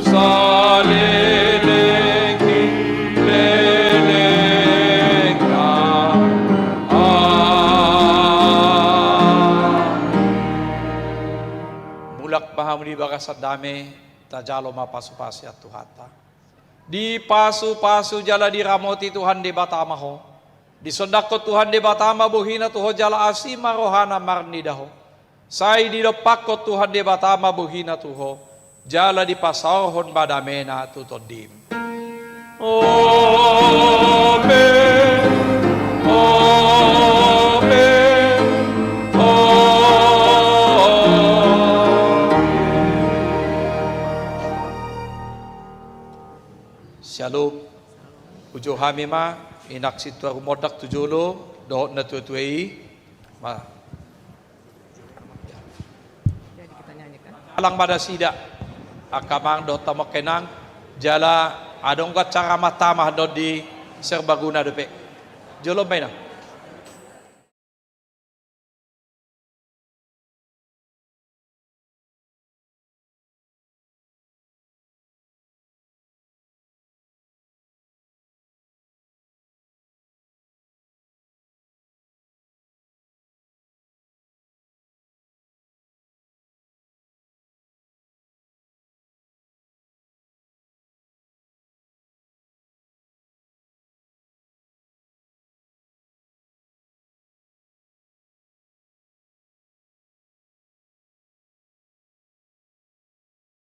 saleleng ni lelengna. Amen. Mulak ma hamu di bagasan dame, tajalo ma pasupasu ni Tuhanta. Dipasupasu jala diramoti Tuhan Debata ma ho. Disondangkon Tuhan Debata ma bohiNa tu ho jala asi ma rohaNa marnida ho. Sai didompakkon Tuhan Debata ma bohiNa tu ho, jala dipasaorhon ma dameNa tu tondim. Amen. Amen. Amen. Syalom. Hujou hami ma, inang sintua rumondang tu jolo, dohot natuatua i. Ma. Alang ma nasida. Angka amang dohot amang inang, jala adong do acara ma tama do di serbaguna dope. Jolo ma inang.